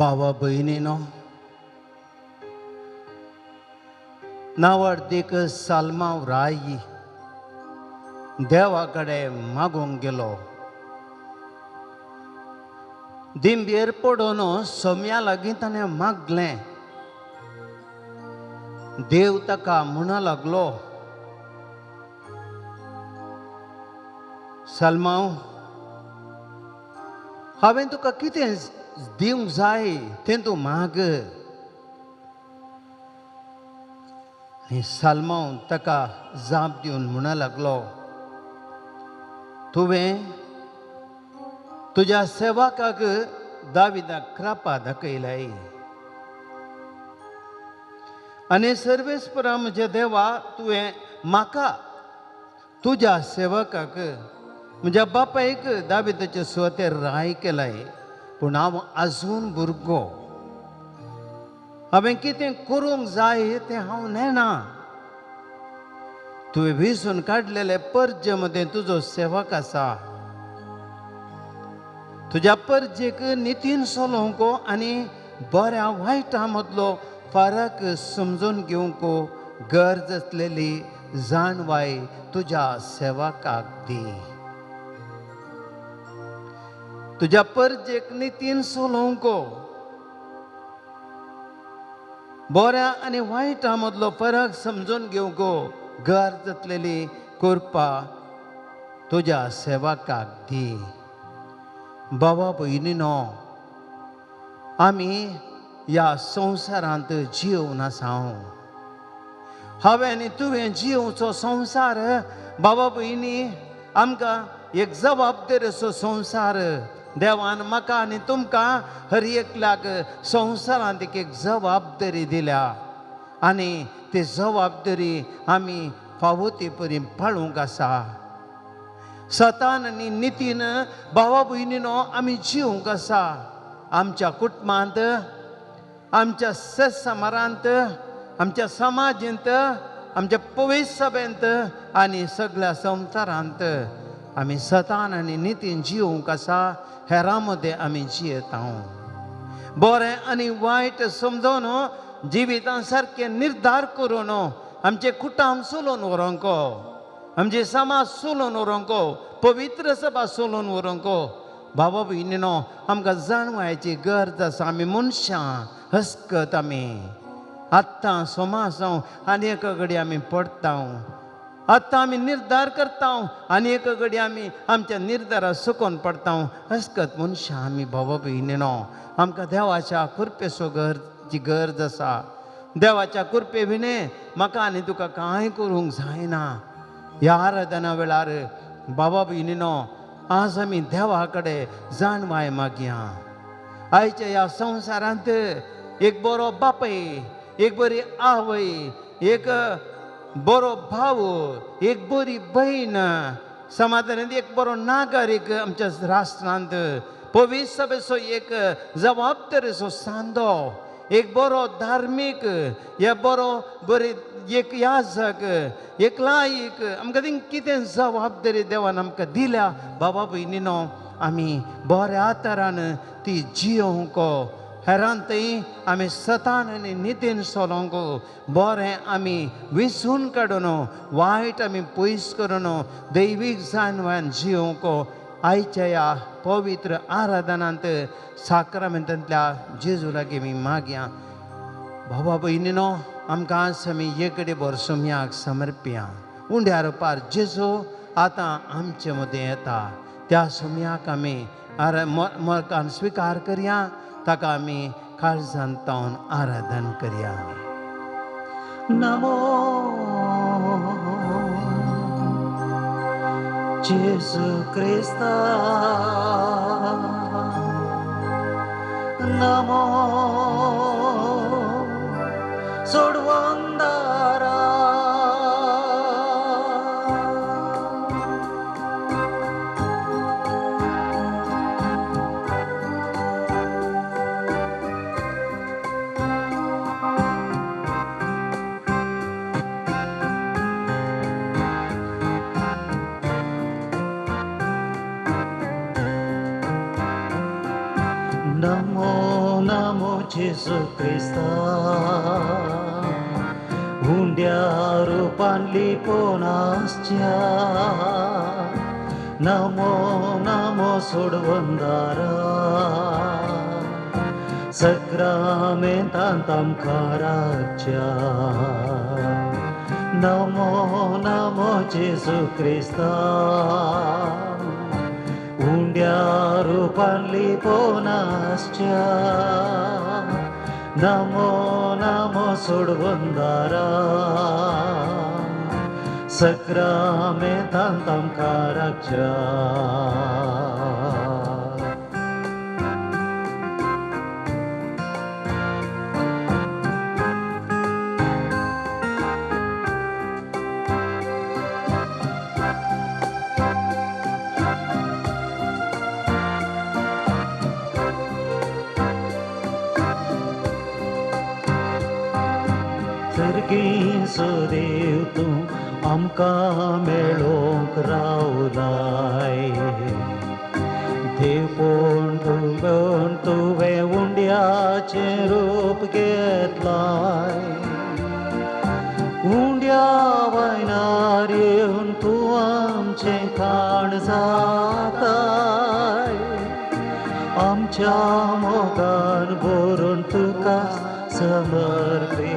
भावा भयणीनो, नावर्दीक साल्मांव राय देवा कडेन मागूंक गेलो. दिंबेर पडून सोम्या लागीं ताणें मागलें. देव ताका म्हणा लागलो, साल्मांव, हांवें तुका कितें दिवंक जाय तें तूं माग. आनी साल्मांव ताका जाप दिवन म्हणा लागलो, तुवें तुज्या सेवकाक दाविदाक कृपा दाखयलाय आनी सर्वेस्परा म्हज्या देवा, तुवें म्हाका तुज्या सेवकाक म्हज्या बापायक दाविदाचे सुवातेर राय केलाय, पूण हांव आजून भुरगो, हांवें कितें करूंक जाय तें हांव नेणा. तुवें विसून काडलेले परजे मदें तुजो सेवक आसा. तुज्या परजेक नितीन चलोवंक आनी बऱ्या वायटा मदलो फरक समजून घेवंक गरज आसलेली जाणवाय तुज्या सेवकाक दी. तुज्या परजेक नितीन चलोवंक बऱ्या आनी वायटा मदलो फरक समजून घेवंक गरज आसलेली कृपा तुज्या सेवकाक दी. बाबा भयणीनो, आमी ह्या संवसारांत जियोवन आसा. हांवें आनी तुवें जियोवचो संवसार बाबा भयणी आमकां एक जबाबदारीचो संवसार देवान म्हाका आनी तुमकां हर एकल्याक संवसारांत एक एक जबाबदारी दिल्या आनी ती जबाबदारी आमी फावो ती परी पाळूंक आसा. सतान आनी नितीन भावा भयणीनो आमी जिवंक आसा. आमच्या कुटुंबांत, आमच्या सत्समारांत, आमच्या समाजेंत, आमच्या पवित्र सभेंत आनी सगळ्या संवसारांत आमी सतान आनी नितीन जिवंक आसा. हेरां मदें आमी जियेता. बरें आनी वायट समजून जिवितान सारकें निर्धार करून आमचें कुटुंब चलोवन व्हरूंक, आमचे समाज चलोवन व्हरूंक, पवित्र सभा चलोवन व्हरूंक बाबा भयणीनो आमकां जाणवायची गरज आसा. आमी मनशां हसकत आमी आत्तां सोमास आनी एका घडी आमी पडटा, आत्तां आमी निर्धार करता आनी एका घडी आमी आमच्या निर्धारा सुकोन पडटा. हसकत मनशां आमी बाबा भयणीनो आमकां देवाच्या कृपेचो गरजी गरज आसा. देवाच्या कृपे विणे म्हाका आनी तुका कांय करूंक जायना. ह्या आराधना वेळार बाबा भयणीनो आज आमी देवा कडेन जाणवाय मागया. आयच्या ह्या संवसारांत एक बरो बापय, एक बरी आवय, एक बरो भाव, एक बरी भयण, समाजांत एक बरो नागरीक, आमच्या राष्ट्रांत पवित्र सभेचो एक जबाबदारीचो सांदो, एक बरो धार्मीक, एक बरो बरी एक याजक, एक लायक, आमकां थिंग कितें जबाबदारी देवान आमकां दिल्या बाबा भयणीनो आमी बऱ्या तरान ती जियोवंक, हेरांतय आमी सतान आनी नितीन चलोवंक, बरें आमी विसून काडून वायट आमी पयस करून दैवीक जाणवान जियोवंक आयच्या ह्या पवित्र आराधनांत साक्रामेंतांतल्या जेजू लागीं आमी मागया. बाबा भयणीनो आमकां आज आमी एकडे बर सोम्याक समर्पया. उंड्यार पार जेजू आतां आमचे मदें येता. त्या सोम्याक आमी मोरकान स्विकार करया, ताका आमी काळजान तावन आराधन करया. नमो जेजू क्रिस्ता, नमो सोडवंदारा. नमो नमो जेजू क्रिस्ता, उंड्या रुपान लिपोवन आसच्या, नमो नमो सोडवंदारा, सक्रामेंतांत आमकां राखच्या, नमो नमो जेजू क्रिस्ता, उंड्या रुपान लिपोवन आसच्या, नमो नमो सोडवंदारा, सक्रामेंतांत आमकां राखच्या. सर्गीचो देव तूं आमकां मेळोवंक रावलाय, देवपण तुवें तुवें उंड्याचें रूप घेतलाय, उंड्या वयनार येवन तूं आमचें खाण जाताय, आमच्या मोगान भरून तुका समर्पिताय.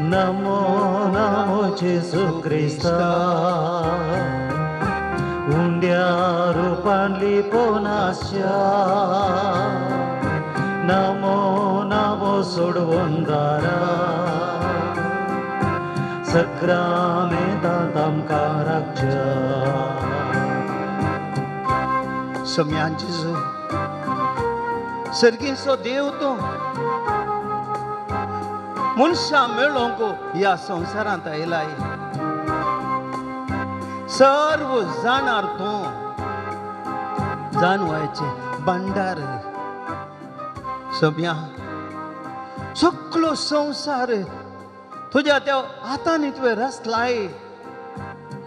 नमो नमो जेजू क्रिस्ता, उंड्या रुपान लिपोवन आसच्या, नमो नमो सोडवंदारा, सक्रामेंतांत आमकां राखच्या. सोम्या जेजू, सर्गीचो देव तूं मनशां मेळोवंक ह्या संवसारांत आयलाय, सर्व जाणार तूं जाणवायचें भांडार. सोम्या, सगलो संवसार तुज्या त्या हातांनी तुवें रचलाय.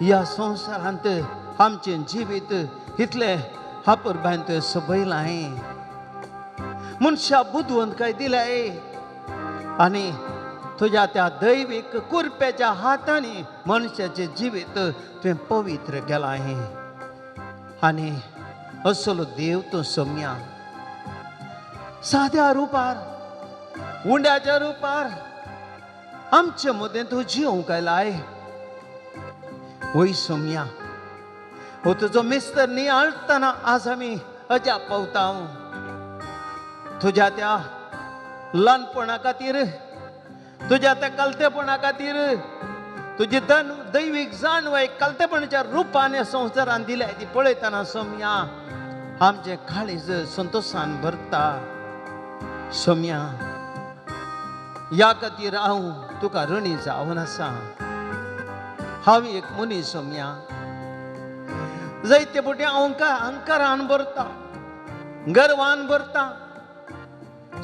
ह्या संवसारांत आमचें जिवीत इतलें हापुरबायन तुवें सोबयलां, मनशा बुदवंतकाय दिलाय आनी तुज्या त्या दैवीक कुरप्याच्या हातांनी मनशाचें जिवीत तुवें पवित्र केलां. आनी असलो देव तूं सोम्या, साद्या रुपार, उंड्याच्या रुपार आमचे मदें तूं जिवंक आयलाय. वय सोम्या, हो तुजो मिस्तर नियाळटना आज आमी अजाप पावता. तुज्या त्या ल्हानपणा खातीर, तुज्या त्या कलतेपणा खातीर, तुजी दैवीक जाणवाय कलतेपणाच्या रुपान ह्या संवसारान दिल्या ती पळयतना सोम्या आमचें काळीज संतोशान भरता. सोम्या, ह्या खातीर हांव तुका ऋणी जावन आसा. हांव एक मनीस सोम्या, जायते फावटी हांव अहंकारान भरता, गर्वान भरता,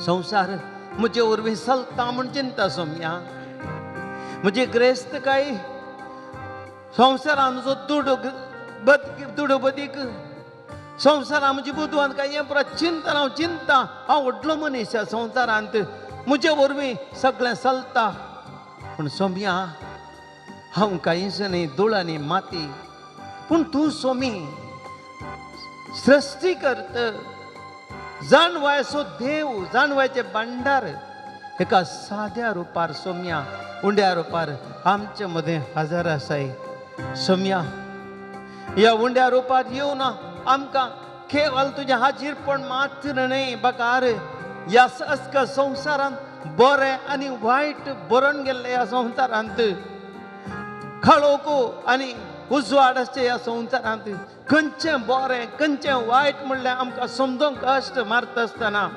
संवसार म्हजे वरवीं चलता म्हूण चिंता सोम्या. म्हजी ग्रेस्तकाय संवसारान म्हजो दुडू बदीक, संवसारान म्हजी बुदवंतकाय हें पुरो चिंतन हांव चिंता, हांव व्हडलो मनीस ह्या संवसारांत, म्हजे वरवीं सगळें चलता. पूण सोम्या, हांव कांयच न्ही, धुळांनी माती. पूण तूं सोमी सृश्टी करत जाणवायचो देव, जाणवायचें भांडार एका साद्या रुपार सोम्या, उंड्या रुपार आमचे मदें हजर आसाय. सोम्या, ह्या उंड्या रुपार येवन आमकां केवल तुजें हाजीरपण मात्र न्हय बगार ह्या अस्क संवसारांत बरें आनी वायट बरोवन गेल्लें ह्या संवसारांत, काळोख आनी उजवाड आसचें ह्या संवसारांत, खंयचें बरें खंयचें वायट म्हणल्यार आमकां समजूंक कश्ट मारता आसतना,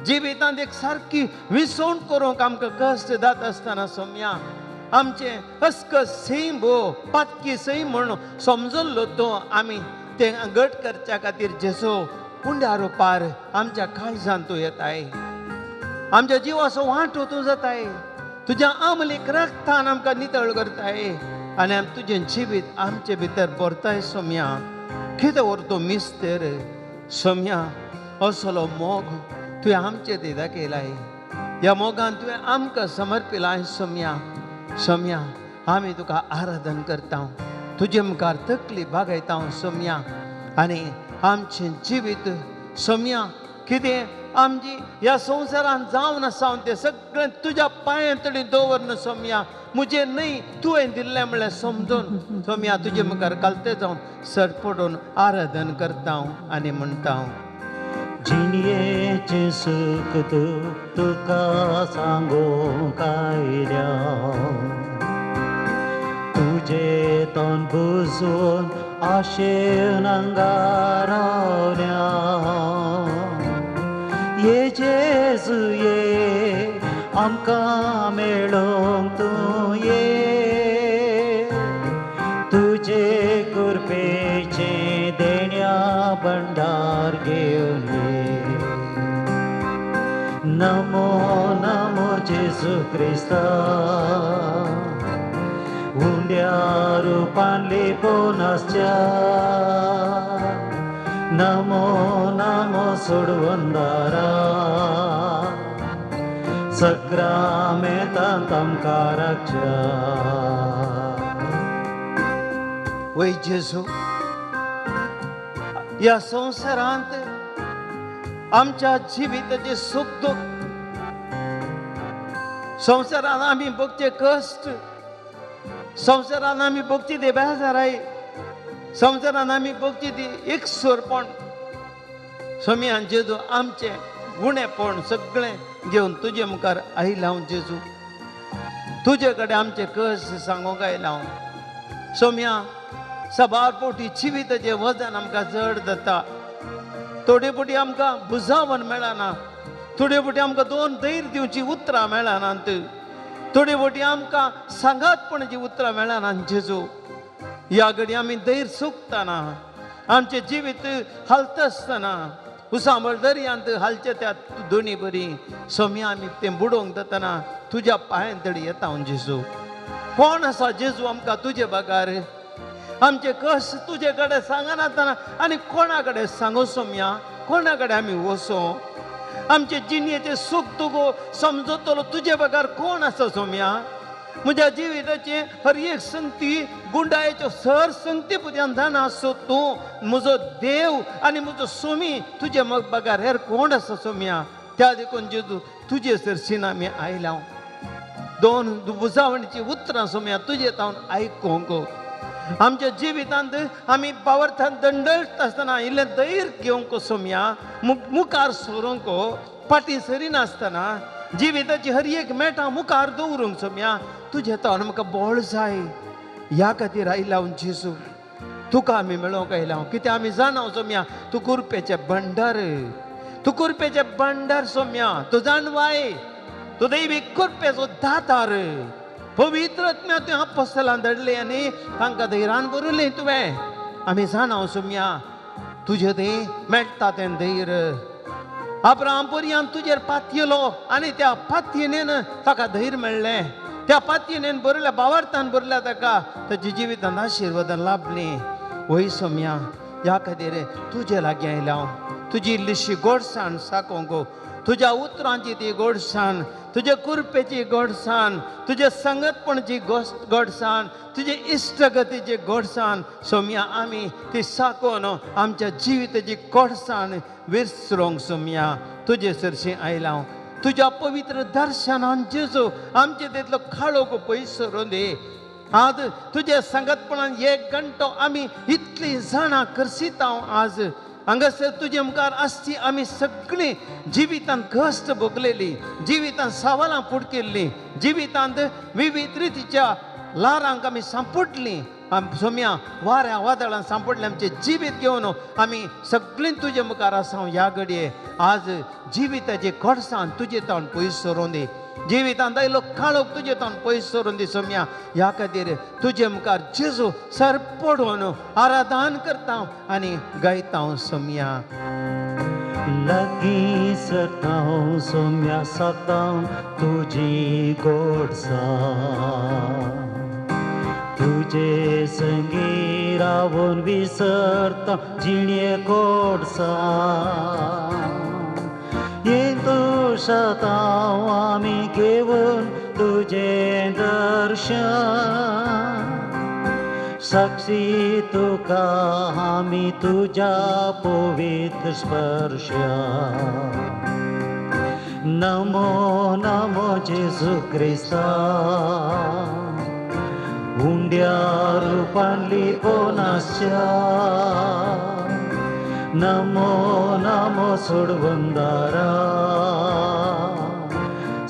जिवितांत एक सारकी विसवण करूंक आमकां कश्ट जाता आसतना सोम्या आमचें अस्क सैम पातकी सैम म्हूण समजल्लो तो आमी तें घट करच्या खातीर जेजू उंड्या रुपार आमच्या काळजांत तूं येताय, आमच्या जिवाचो वांटो तूं जाताय, तुज्या आमलीक रक्तान आमकां नितळ करताय आनी तुजें जिवीत आमचे भितर भरताय. सोम्या, कितें व्हर तूं मिस्तेर सोम्या, असलो मोग तुवें आमचे ते दाखयलाय. ह्या मोगान तुवें आमकां समर्पिलाय सोम्या. सोम्या आमी तुका आराधन करता, तुजे मुखार तकली बागयता सोम्या. आनी आमचें जिवीत सोम्या कितें आमची ह्या संवसारान जावन आसा तें सगळें तुज्या पांयां तडी दवरन सोम्या. म्हजें न्हय तुवें दिल्लें म्हणल्यार समजून सोम्या तुजे मुखार कालते जावन सरपडून आराधन करता आनी म्हणटा. जिणयेचें सूख तूं तुका सांगूंक आयल्या, तुजें तोंड बुजोवन आशेन हांगा रावल्या. ये जेजू ये आमकां मेळोंक तूं ये, तुजे कृपेचें देण्या भंडार घेवन ये. नमो नमो जेजू क्रिस्ता, उंड्या रुपान लिपोवन आसच्या. नमो नमो सोडवंदारा, सक्रामेंतांत आमकां राखच्या. वय जेजू, ह्या संवसारांत आमच्या जिविताचें सूख दुख, संवसारांत आमी भोगचे कश्ट, संवसारांत आमी भोगची ते बेजाराय, संवसारांत आमी भोगची ती एकसुरपण, सोम्यान जेजू आमचें गुणेपण सगळें घेवन तुजे मुखार आयला हांव जेजू. तुजे कडेन आमचे कश्ट सांगूंक आयला हांव सोम्या. सबार पोटी जिविताचें वजन आमकां जड जाता, थोडे पोटी आमकां बुजावन मेळना, थोडे पोटी आमकां दोन धैर्य दिवची उतरां मेळनात, थोडे पोटी आमकां सांगातपणाची उतरां मेळना जेजू. ह्या घडी आमी धैर्य सुकतना, आमचें जिवीत हालता आसतना, उसांबळ दर्यांत हालचे त्या दोनी बरी सोम्या आमी तें बुडोवंक जातना तुज्या पांयां तडी येता हांव जेजू. कोण आसा जेजू आमकां तुजे बगार? आमचे कश्ट तुजे कडेन सांगनासतना आनी कोणा कडेन सांगू सोम्या? कोणा कडेन आमी वचों? आमचे जिणेचें सूख तुगो समजतलो तुजे बगार कोण आसा सोम्या? म्हज्या जिविताचें हर एक संगती गुंडायेच्यो सर संगती पुद्यान जाणा आसो तूं म्हजो देव आनी म्हजो सोमी, तुजे बगार हेर कोण आसा सोम्या? त्या देखून जेजू तुजे सरशीन आमी आयल्या. दोन बुजावणीची उतरां सोम्या तुजे तावन आयकूंक. आमच्या जिवितांत आमी पावर्थान दंडळटा आसतना इल्लें धैर्य घेवंक सोम्या, मुखार सरूंक, फाटीं सरिनासतना जिविताची हर एक मेटां मुखार दवरूंक सोम्या. तुजें तोंड म्हाका बळ जाय, ह्या खातीर आयला हांव जेजू. तुका आमी मेळोवंक आयला हांव, कित्याक आमी जाणा सोम्या तूं कुरपेचें भंडार, तूं कुरपेचें भंडार सोम्या. तूं जाणवाय, तूं दैवी कुरपेचो दातार. पवित्र आत्म्या तुवें अपोस्तलां धाडले आनी तांकां धैर्यान बरयलें तुवें. आमी जाणा सोम्या तुजें थंय मेळटा तें धैर्य. अब्राहम पर्यान तुजेर पातयेलो आनी त्या पातयेनेन ताका धैर्य मेळ्ळें. त्या पातयेनेन बरयल्या बावार्थान बरयल्या ताका ताच्या जिवितांत आशिर्वादान लाभलीं. वय सोम्या, ह्या खातीर तुजे लागीं आयल्या हांव, तुजी इल्लीशी गोडसाण साकोंक, तुज्या उतरांची ती गोडसाण, तुजे कुरपेची गोडसाण, तुजे संगतपणाची गोडसाण, तुजे इश्टगतीची गोडसाण सोम्या आमी ती साकोन आमच्या जिविताची गोडसाण विसरूंक सोम्या तुजे सरशीं आयला हांव. तुज्या पवित्र दर्शनान जेजू आमचे तितलो काळोख पयस सरून दी. आज तुज्या संगतपणान एक घंटो आमी इतलीं जाणां करसीत हांव. आज हांगासर तुजे मुखार आसची आमी सगळीं जिवितांत कश्ट भोगलेली, जिवितांत सवालां फुडकिल्लीं, जिवितांत विविध रितीच्या ल्हारांक आमी सांपडलीं सोम्या, वाऱ्या वादळान सांपडलें आमचें जिवीत घेवन आमी सगळीं तुजे मुखार आसा ह्या घडये. आज जिविताचे गोडसाण तुजे तावन पयस सरून दी, जिवितांत आयलो काळोख तुजे तावन पयस सरून दी सोम्या. ह्या खातीर तुजे मुखार जेजू सर पडून आराधन करता आनी गायता सोम्या. लागीं सरता सोम्या सातां तुजी गोडसाण, तुजे संगी रावन विसरता जिणे कोडसा येतू आमी घेवन तुजें दर्शन साक्षी तुका आमी तुज्या पवित्र स्पर्श नमो नमो जेजू क्रिस्ता उंड्या रुपान लिपोनासच्या नमो नमो सोडवंदारा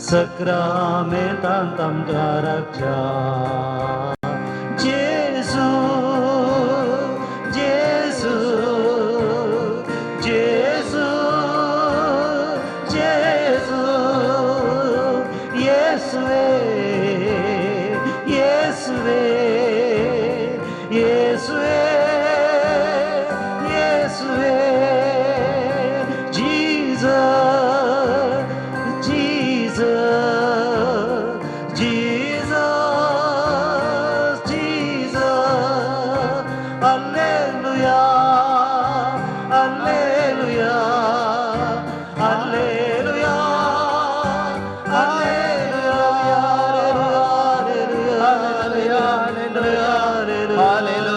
सक्रामेंतांत आमच्या राखच्या जेजू जेजू जेजू जेजू येसुवे येसुवे येसुवे येसुवे Jesus Jesus Jesus Jesus Alleluia Alleluia Alleluia Alleluia Hallelujah, hallelujah, hallelujah, hallelujah,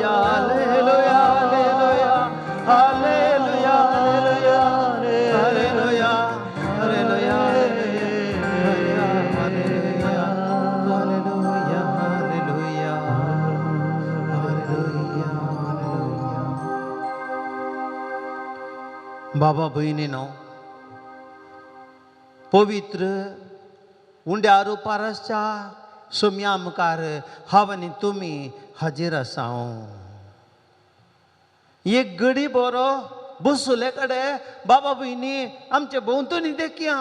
hallelujah, hallelujah, hallelujah, hallelujah, hallelujah, hallelujah, hallelujah, hallelujah. बाबा भयणीनो, पवित्र उंड्या रुपाराच्या सोम्या मुखार हांव आनी तुमी हाजीर आसा. एक गडी बरो बसुले कडेन, बाबा भयणी, आमचे भोंवतणी देखया,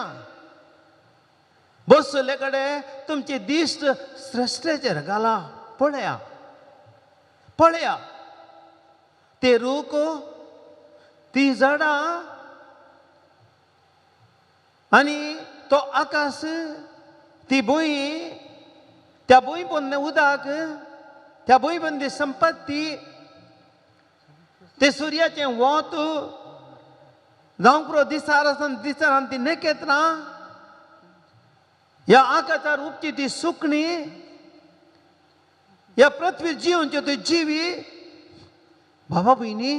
बसुले कडेन तुमची दिश्ट सृश्टेचेर घाला. पळया, पळया, ते रूख, ती झाडां आनी तो आकाश, ती भूंय, त्या भूंय पोन्नें उदक, त्या भूंय पोन्नी संपत्ती, ते सुर्याचें वत जावंक पुरो, दिसार आसून दिसार ती नखेत्रां, ह्या आकाशार उपची ती सुकणी, ह्या पृथ्वीर जिवनच्यो त्यो जिवी. बाबा भयणी,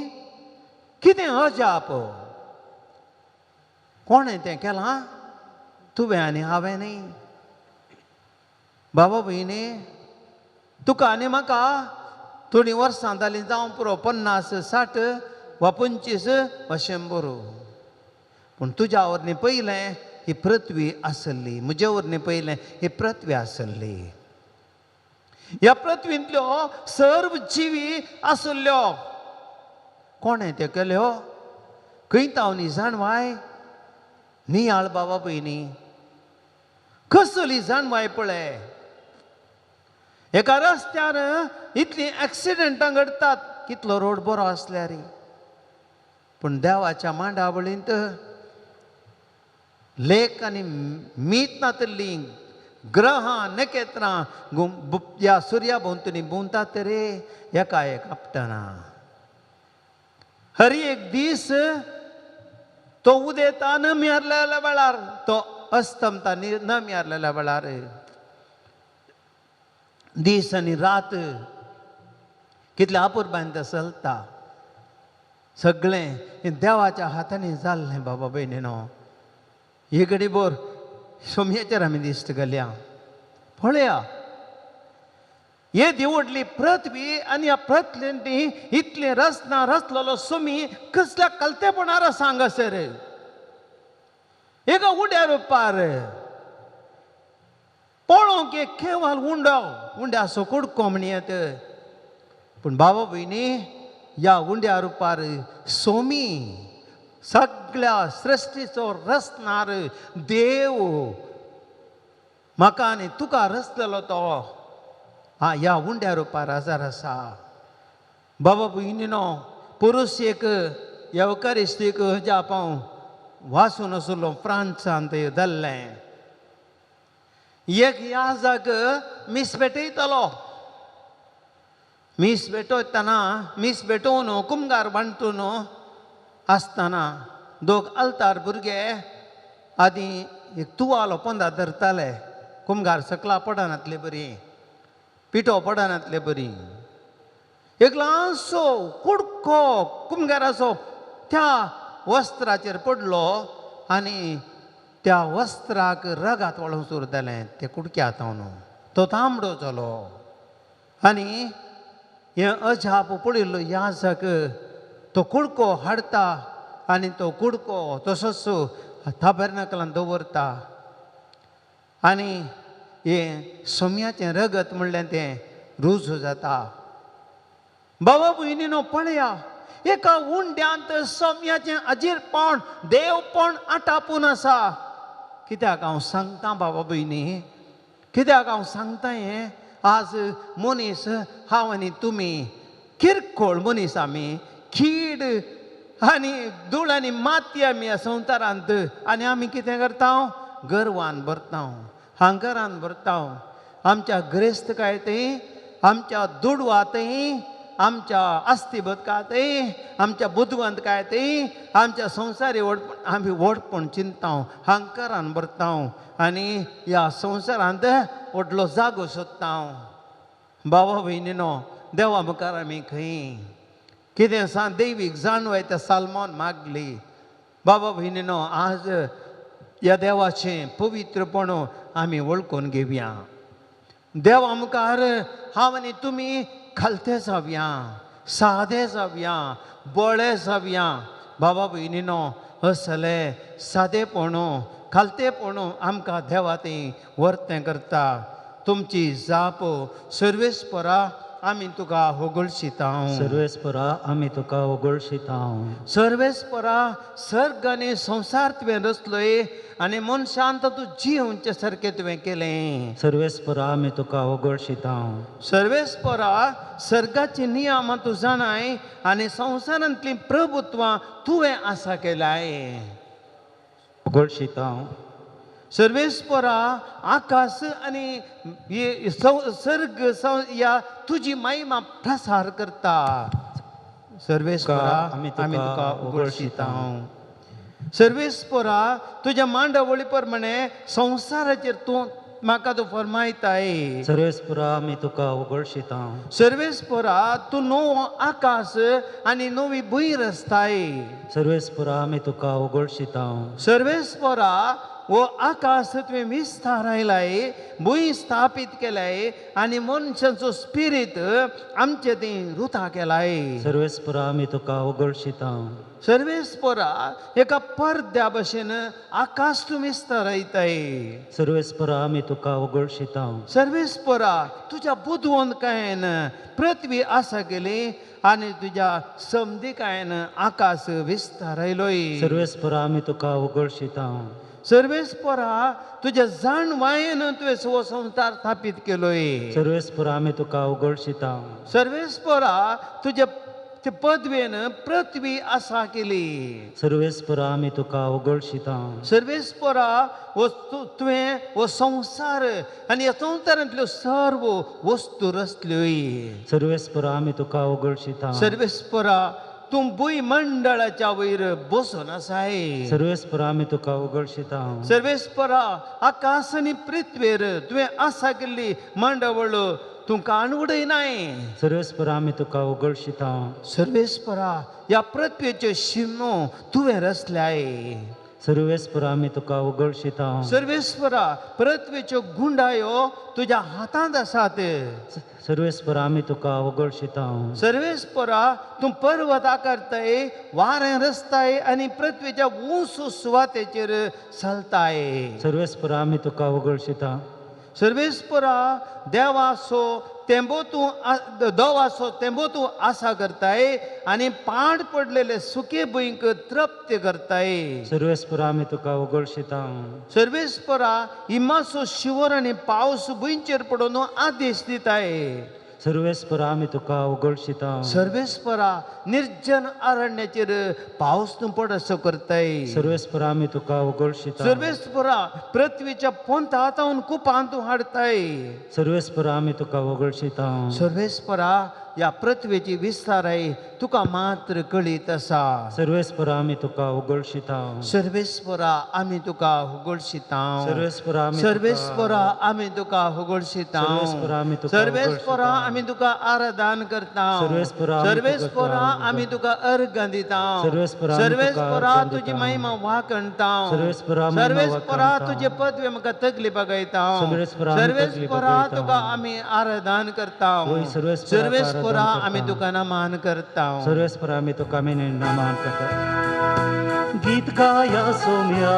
कितें अजाप! कोणें तें केलां? तुवें आनी हांवें न्ही. बाबा भयणी, तुका आनी म्हाका थोडीं वर्सां जालीं जावं पुरो, 50, 60 वा 25 वा 100, पूण तुज्या वरनी पयलें ही पृथ्वी आसली, म्हजे वरनी पयलें ही पृथ्वी आसली. ह्या पृथ्वींतल्यो सर्व जिवी आसल्ल्यो. कोणें त्यो केल्यो? खंय तावनी जाणवाय? नियाळ बाबा भयणी, कसली जाणवाय पळय. एका रस्त्यार इतलीं एक्सिडंटां घडटात, कितलो रोड बरो आसल्यार, पूण देवाच्या मांडावळींत लेख आनी मीत नातल्लीं ग्रहां, नखेत्रां ह्या सुर्या भोंवतणी भोंवतात रे एका एक आपटना. हर एक दीस तो उदेता नमी वेळार, तो अस्तमता नमी वेळार. दीस आनी रात कितल्या अपुरबायेन तें चलता. सगळें हें देवाच्या हातांनी जाल्लें. बाबा भयणीनो, ही घडी बोर सोमयेचेर आमी दिश्ट घालया. पळया, येदी व्हडली पृथ्वी आनी ह्या पृथ्वींत इतली रचना रचलेलो सुमी कसल्या कलतेपणार आसा हांगासर एका उंड्या रुपार. पळोवंक एक केवल उंडो, उंड्याचो कुडको म्हणयेत, पूण बाबा भयणी, ह्या उंड्या रुपार सोमी, सगळ्या सृश्टीचो रचणार देव, म्हाका आनी तुका रचलेलो तो हा ह्या उंड्या रुपार हजर आसा. बाबा भयणीनो, पुरूस एक येवकारिस्तीक जाप हांव वाचून आसलो. फ्रांसांत जाल्लें. एक याजक मीस भेटयतलो. मीस भेटयतना, मीस भेटोवन कुमगार बांटून आसतना दोग आल्तार भुरगे आदीं एक तुवालो पोंदा धरताले, कुमगार सकला पडनातले बरी, पिठो पडनातले बरी. एक ल्हानसो कुडको कुमगाराचो त्या वस्त्राचेर पडलो आनी त्या वस्त्राक रगात वळोवंक सुरू जालें. ते कुडक्या जावन तो तांबडो जालो आनी हें अजाप पडिल्लो याजक तो कुडको हाडटा आनी तो कुडको तसोच ताबेर्नाकलान दवरता आनी हें सोम्याचें रगत म्हणलें तें रुजू जाता. बाबा भयणीनो पळया, एका उंड्यांत सोम्याचें अजीरपण देवपण आटापून आसा. कित्याक हांव सांगता बाबा भयणी, कित्याक हांव सांगता हें? आज मनीस हांव आनी तुमी किरकोळ मनीस, आमी कीड आनी धूळ आनी माती आमी ह्या संवसारांत. आनी आमी कितें करता? गर्वान भरता, हांकारान भरता. आमच्या गिरेस्तकायेंतय, आमच्या दुडवांतय, आमच्या अस्तिबदकांतय, आमच्या बुदवंतकायेंतय, आमच्या संवसारी व्हडपण आमी व्हडपण चिंतता, हांकारान भरता आनी ह्या संवसारांत व्हडलो जागो सोदता. बाबा भयणीनो, देवा मुखार आमी खंय कितें सा दैवीक जाणवाय त्या सालमोन मागली. बाबा भयणीनो, आज ह्या देवाचें पवित्रपण आमी वळखून घेवया. देवा मुखार हांव आनी तुमी खालते जावया, सादे जावया, बळे जावया. बाबा भयणीनो, असले सादेपण खालतेपण आमकां देवा ती वर्तें करता. तुमची जाप सर्वेस्परा आमी तुका होगळशिता. सर्वेस्परा आमी तुका ओगळशिता. सर्वेस्परा, सर्ग आनी संवसार तुवें रचलोय आनी मनशान तूं जिवचे सारकें तुवें केलें. सर्वेस्परा आमी तुका ओगळशिता. सर्वेस्परा, सर्गाची नियमां तूं जाणाय आनी संवसारांतलीं प्रभुत्वां तुवें आसा केलाय. ओगळशिता. सर्वेस्परा, आकाश आनी सर्ग ह्या तुजी महिमा प्रसार करता. सर्वेस्परा आमी आमी तुका तुका उगडशिता. सर्वेस्परा, तुज्या मांडावळी प्रमाणे संवसाराचेर तूं म्हाका तूं फरमायताय. सर्वेस्परा आमी तुका उगडशिता. सर्वेस्परा, तूं नवो आकाश आनी नवी भूंय रचताय. सर्वेस्परा आमी तुका उगडशिता. सर्वेस्परा, हो आकाश तुवें विस्तारायलाय, भूंय स्थापीत केलाय आनी मनशांचो स्पिरीत आमचे ती रुता केलाय. सर्वेस्परा आमी तुका उगडशिता. सर्वेस्परा, एका परद्या भशेन आकाश तूं विस्तारायताय. सर्वेस्परा आमी तुका उगडशिता. सर्वेस्परा, तुज्या बुदवंतकायेन पृथ्वी आसा केली आनी तुज्या समजिकायेन आकाश विस्तारायलोय. सर्वेस्परा आमी तुका उगडशिता. सर्वेस्परा, तुज्या जाणवायेन तुवें हो संवसार स्थापीत केलोय. सर्वेस्परा आमी तुका उगडशिता. सर्वेस्परा, तुज्या ते पदवेन पृथ्वी आसा केली. सर्वेस्परा आमी तुका उगडशिता. सर्वेस्परा, हो तुवें हो संवसार आनी ह्या संवसारांतल्यो सर्व वस्तू रचल्योय. सर्वेस्परा आमी तुका उगडशिता. सर्वेस्परा, तूं भूंय मंडळाच्या वयर बसून आसाय. सर्वेस्परा आमी तुका उगडशिता. सर्वेस्परा, आकाश आनी पृथ्वेर तुवें आसा केल्ली मांडावळ तूं काण उडयनाय. सर्वेस्परा आमी तुका उगडशिता. सर्वेस्परा, ह्या पृथ्वेच्यो शिमो तुवें रचल्याय. सर्वेस्परा आमी तुका उगडशिता. सर्वेस्परा, पृथ्वेच्यो गुंडायो तुज्या हातांत आसात. सर्वेस्परा आमी तुका उगडशिता. सर्वेस्परा, तूं पर्वत आकारताय, वारें रचताय आनी पृथ्वेच्या ऊंच सुवातेचेर चलताय. सर्वेस्परा आमी तुका उगडशिता. सर्वेस्परा, देवाचो तेंबो तूं देवाचो तेंबो तूं आसा करताय आनी पाड पडलेले सुके भुंयक तृप्त करताय. सर्वेस्परा आमी तुका उगडशिता. सर्वेस्परा, हिमाचो शिवर आनी पावस भुंयचेर पडून आदेश दिताय. सर्वेस्परा आमी तुका उगडशिता. सर्वेस्परा, निर्जन अरण्याचेर पावस तूं पडसो करताय. सर्वेस्परा आमी तुका उगडशिता. सर्वेस्परा, पृथ्वीच्या पोंता तावन कुपान तूं हाडताय. सर्वेस्परा आमी तुका उगडशिता. सर्वेस्परा, ह्या पृथ्वेची विस्ताराय तुका मात्र कळीत आसा. सर्वेस्परा आमी तुका उगळशिता. सर्वेस्परा आमी तुका होगळशिता. सर्वेस्परा आमी तुका- सर्वेस्परा आमी तुका होगळशिता. सर्वेस्परा आमी तुका सर्वेस्परा होगळशिता. आमी तुका आराधन करता. सर्वेस्परा आमी तुका सर्वेस्परा आमी तुका अर्घ दिता. सर्वेस्परा आमी तुका सर्वेस्परा अर्घ तुजी दिता. महिमा वाखणता. सर्वेस्परा महिमा सर्वेस्परा वाखणता. तुजे पदवे म्हाका तकली बगयता. सर्वेस्परा आमी तकली सर्वेस्परा बगयता. तुका आमी आराधन करता. होय, सर्वेस्परा सर्वेस्परा आराधन आमी करता. तुका नमन करता. सर्वेस्परा आमी तुका आमी नमन करता. गीत गाया सोम्या,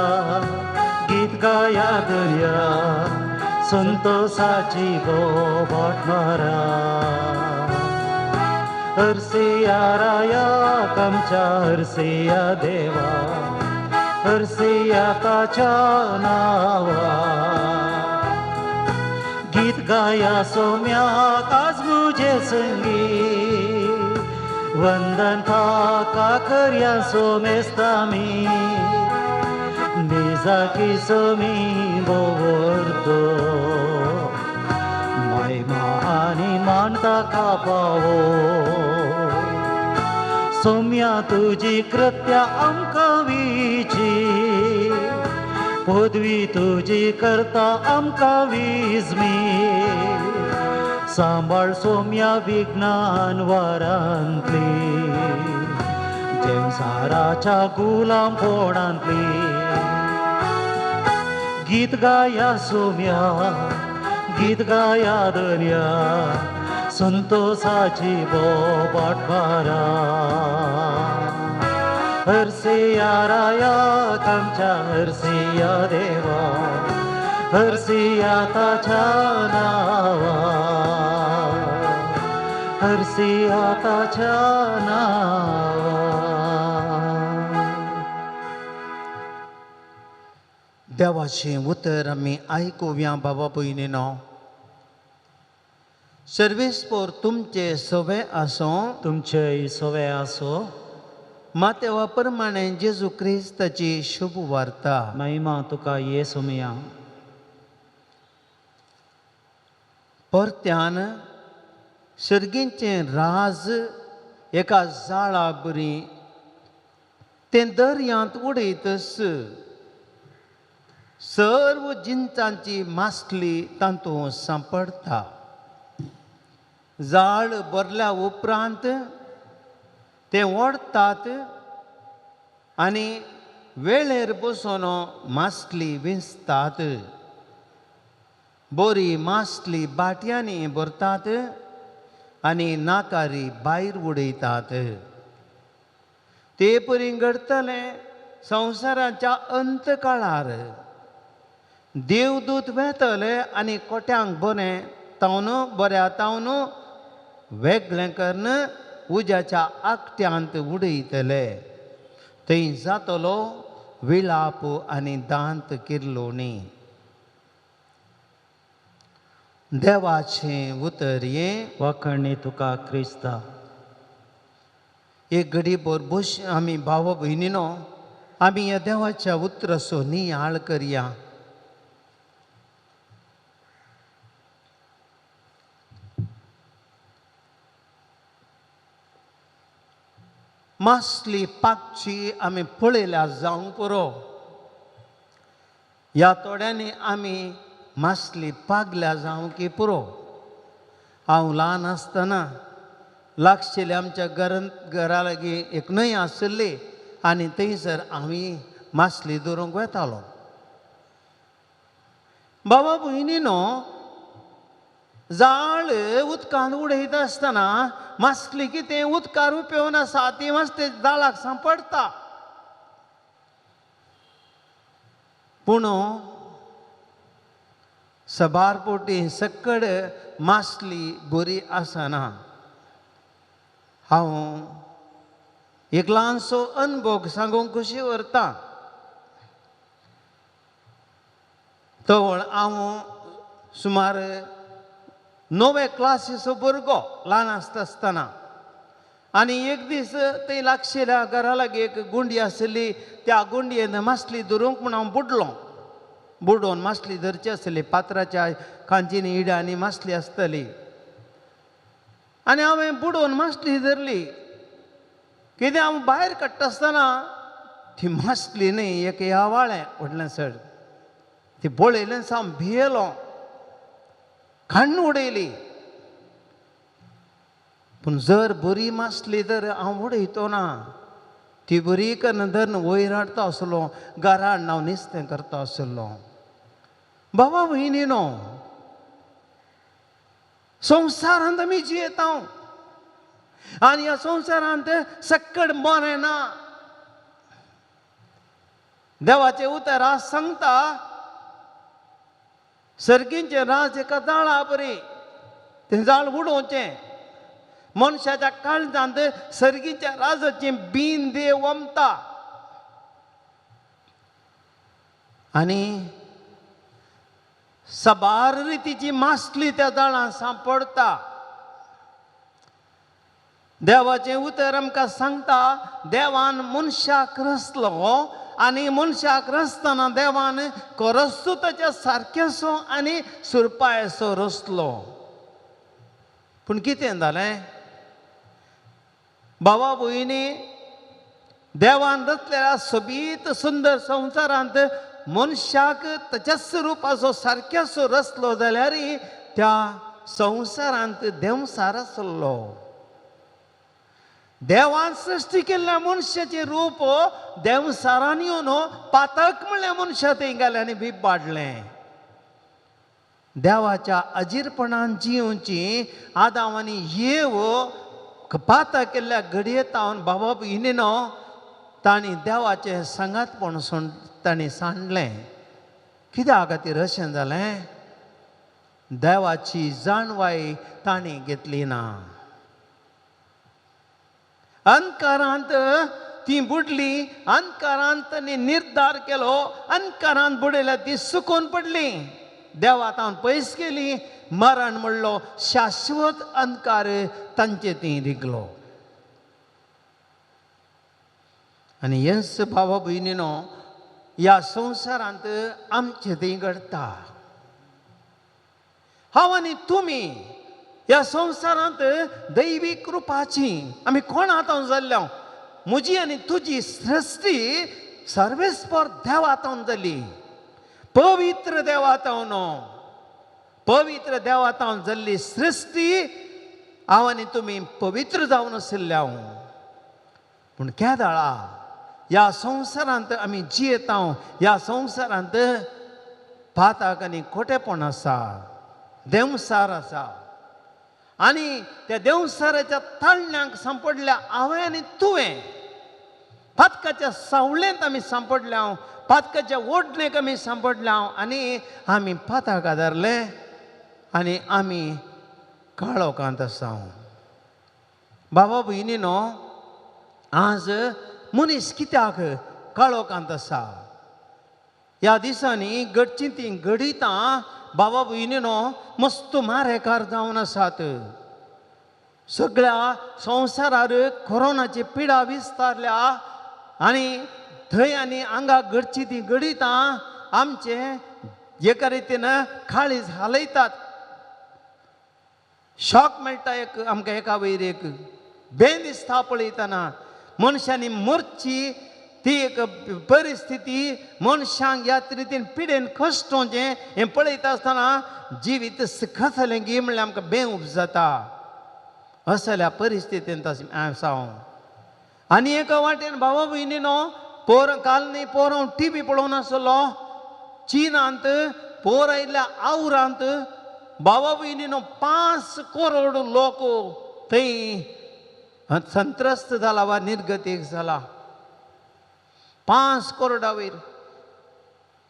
गीत गाया दर्या, संतोषाची बोबाट मारा. हरसिया राया आमच्या हरसिया देवा, हरसिया ताच्या नावा. गीत गाया सोम्या आज मुझे संगी, वंदन ताका करया सोमेस्तामी. निजाकी सोमी बोवरतो, महिमा आनी मान ताका पावो. सोम्या तुजी कृत्या आमकां विची, पदवी तुजी करता आमकां विजमी. सांबाळ सोम्या विज्ञान वारांतली, जेमसाराच्या गुलाम फोडांतली. गीत गाया सोम्या, गीत गाया दर्या, संतोषाची बोबाट मारा. हरसिया राया आमच्या हरसिया देवा, हरसिया ताच्या नावा, हरसिया ताच्या नावा. देवाचें उतर आमी आयकुया बाबा भयणीनो. सर्वेस्पोर तुमचे सवे आसूं. तुमचे सवे आसो. मातेवा प्रमाणे जेजू क्रिस्ताची शुभ वार्ता. महिमा तुका ये सोमया. परत्यान सर्गींचें राज एका जाळा बरी तें दर्यांत उडयतस सर्व जिनसांची मासली तातूंत सांपडटा. जाळ भरल्या उपरांत तें ओडटात आनी वेळेर बसून मासली विंचतात. बरी मासली बाटयांनी भरतात आनी नाकारी भायर उडयतात. ते परी घडटलें संवसाराच्या अंत काळार. देवदूत वेतले आनी कोट्यांक बरें तावन बऱ्या तावन वेगळें करून उज्याच्या आकट्यांत उडयतले. थंय जातलो विलाप आनी दांत किर्लोणी. देवाचें उतर हें. वाखणी तुका क्रिस्ता. एक घडी भर बस आमी भाव भयणीनो आमी ह्या देवाच्या उतराचो नियाळ करया. मासली पाकची आमी पळयल्या जावंक पुरो. ह्या थोड्यांनी आमी मासली पागल्या जावंक की पुरो. हांव ल्हान आसतना लागशिल्ले आमच्या घरा लागीं एक न्हंय आशिल्ली आनी थंयसर आमी मासली धरूंक वेतालो. बाबा भयणीनो जाळ उदकांत उडयता आसतना मासली कितें उदकार पेवन आसा ती मातशें जाळाक सांपडटा. पूण सबार पोटी सकड मासली बरी आसना. हांव एक ल्हानसो अनभोग सांगूंक खुशी व्हरता. तवळ हांव सुमार 9वे क्लासीचो भुरगो ल्हान आसता आसतना आनी एक दीस थंय लागशिल्ल्या घरा लागीं एक गुंडी आशिल्ली. त्या गुंडयेन मासली धरूंक म्हूण हांव बुडलो. बुडोवन मासली धरची आसली. पात्राच्या खांचीनी इड्यांनी मासली आसतली. आनी हांवें बुडोवन मासली धरली. कितें हांव भायर काडटा आसतना ती मासली न्ही एक यावाळें व्हडलें चड, ती पळयलें हांव भियेलो, खाण्ण उडयली. पूण जर बरी मासली तर हांव उडयतो ना, ती बरी कन्न धरून वयर हाडटा आसलो, घरा हाडून हांव नुस्तें करता आसलो. बाबा भयणी न्हू, संवसारांत आमी जियेता आनी ह्या संवसारांत सक्कड बरें ना. देवाचें उतर आज सांगता, सर्गींचें राज एका जाळा बरी, तें जाळ उडोवचें. मनशाच्या काळजांत सर्गीच्या राजाचें बीन देव वमता. आनी साबार रितीची मासली त्या जाळां सांपडटा. देवाचें उतर आमकां सांगता, देवान मनशाक रचलो आनी मनशाक रचतना देवान करस्तू ताच्या सारकेसो आनी सुरपायसो रचलो. पूण कितें जालें बाबा भयणी, देवान रचलेल्या सोबीत सुंदर संवसारांत मनशाक ताच्याच रुपाचो सारकेसो रचलो जाल्यार त्या संवसारांत देंवसार आसलो. देवान सृश्टी केल्ल्या मनशाचें रूप देंवसारान येवन पातक म्हणल्या मनशा थंय गेलें आनी बिबाडलें. देवाच्या अजीरपणान जियोवची आदांव आनी येव पातक केल्ल्या घडयेतावन बाबा भयणीनो तांणी देवाचें सांगातपण तांणी सांडलें. कित्या खातीर अशें जालें? देवाची जाणवाय तांणी घेतली ना. अंधकारांत ती बुडली, अंधकारांत तांणी निर्धार केलो, अंधकारांत बुडयल्या ती सुकून पडली, देवा तावन पयस गेली. मरण म्हणलो शाश्वत अंधकार तांचे ती रिगलो. आनी हेंच भावा भयणीनो ह्या संवसारांत आमचे थंय घडटा. हांव आनी तुमी ह्या संवसारांत दैवीक रुपाची आमी कोण आतां जाल्ल्या, म्हजी आनी तुजी सृश्टी सर्वेस्पर देवातावन जाली, पवित्र देवातावन, पवित्र देवातावन जाल्ली सृश्टी हांव आनी तुमी पवित्र जावन आशिल्ल्या. पूण केदाळा ह्या संवसारांत आमी जियेता, ह्या संवसारांत पाताक आनी खोटेपण आसा, देंवसार आसा. आनी त्या देंवसाराच्या ताळण्यांक सांपडल्या हांवें आनी तुवें. पातकाच्या सावळेंत आमी सांपडल्या, पातकाच्या ओडणेक आमी सांपडल्या आनी आमी पाताक आदारले आनी आमी काळोखांत आसा. बाबा भयणी न्हू, आज मनीस कित्याक काळोखांत आसा? ह्या दिसांनी घडची तीं घडितां बाबा भयणी न्हू मस्त मारेकार जावन आसात. सगळ्या संवसारार कोरोनाची पिडा विस्तारल्या आनी थंय आनी हांगा घडची तीं घडितां आमचे एका रितीन काळीज हालयतात. शॉक मेळटा एक आमकां एका वयर एक बेन दिसता पळयतना. मनशांनी मरची ती एक परिस्थिती, मनशांक ह्या रितीन पिडेन कश्टोवचें हें पळयता आसतना जिवीत सुखातलें गी म्हणल्यार आमकां बें उपजाता. असल्या परिस्थितींत आसा हांव. आनी एका वाटेन भावा भयणी न्हू, पोर काल न्ही पोर हांव टी व्ही पळोवन आसलो, चिनांत पोर आयिल्ल्या आवरांत भावा भयणी न्हू 5 करोड लोक थंय संत्रस्त जाला वा निर्गतीक जाला. 5 करोडा वयर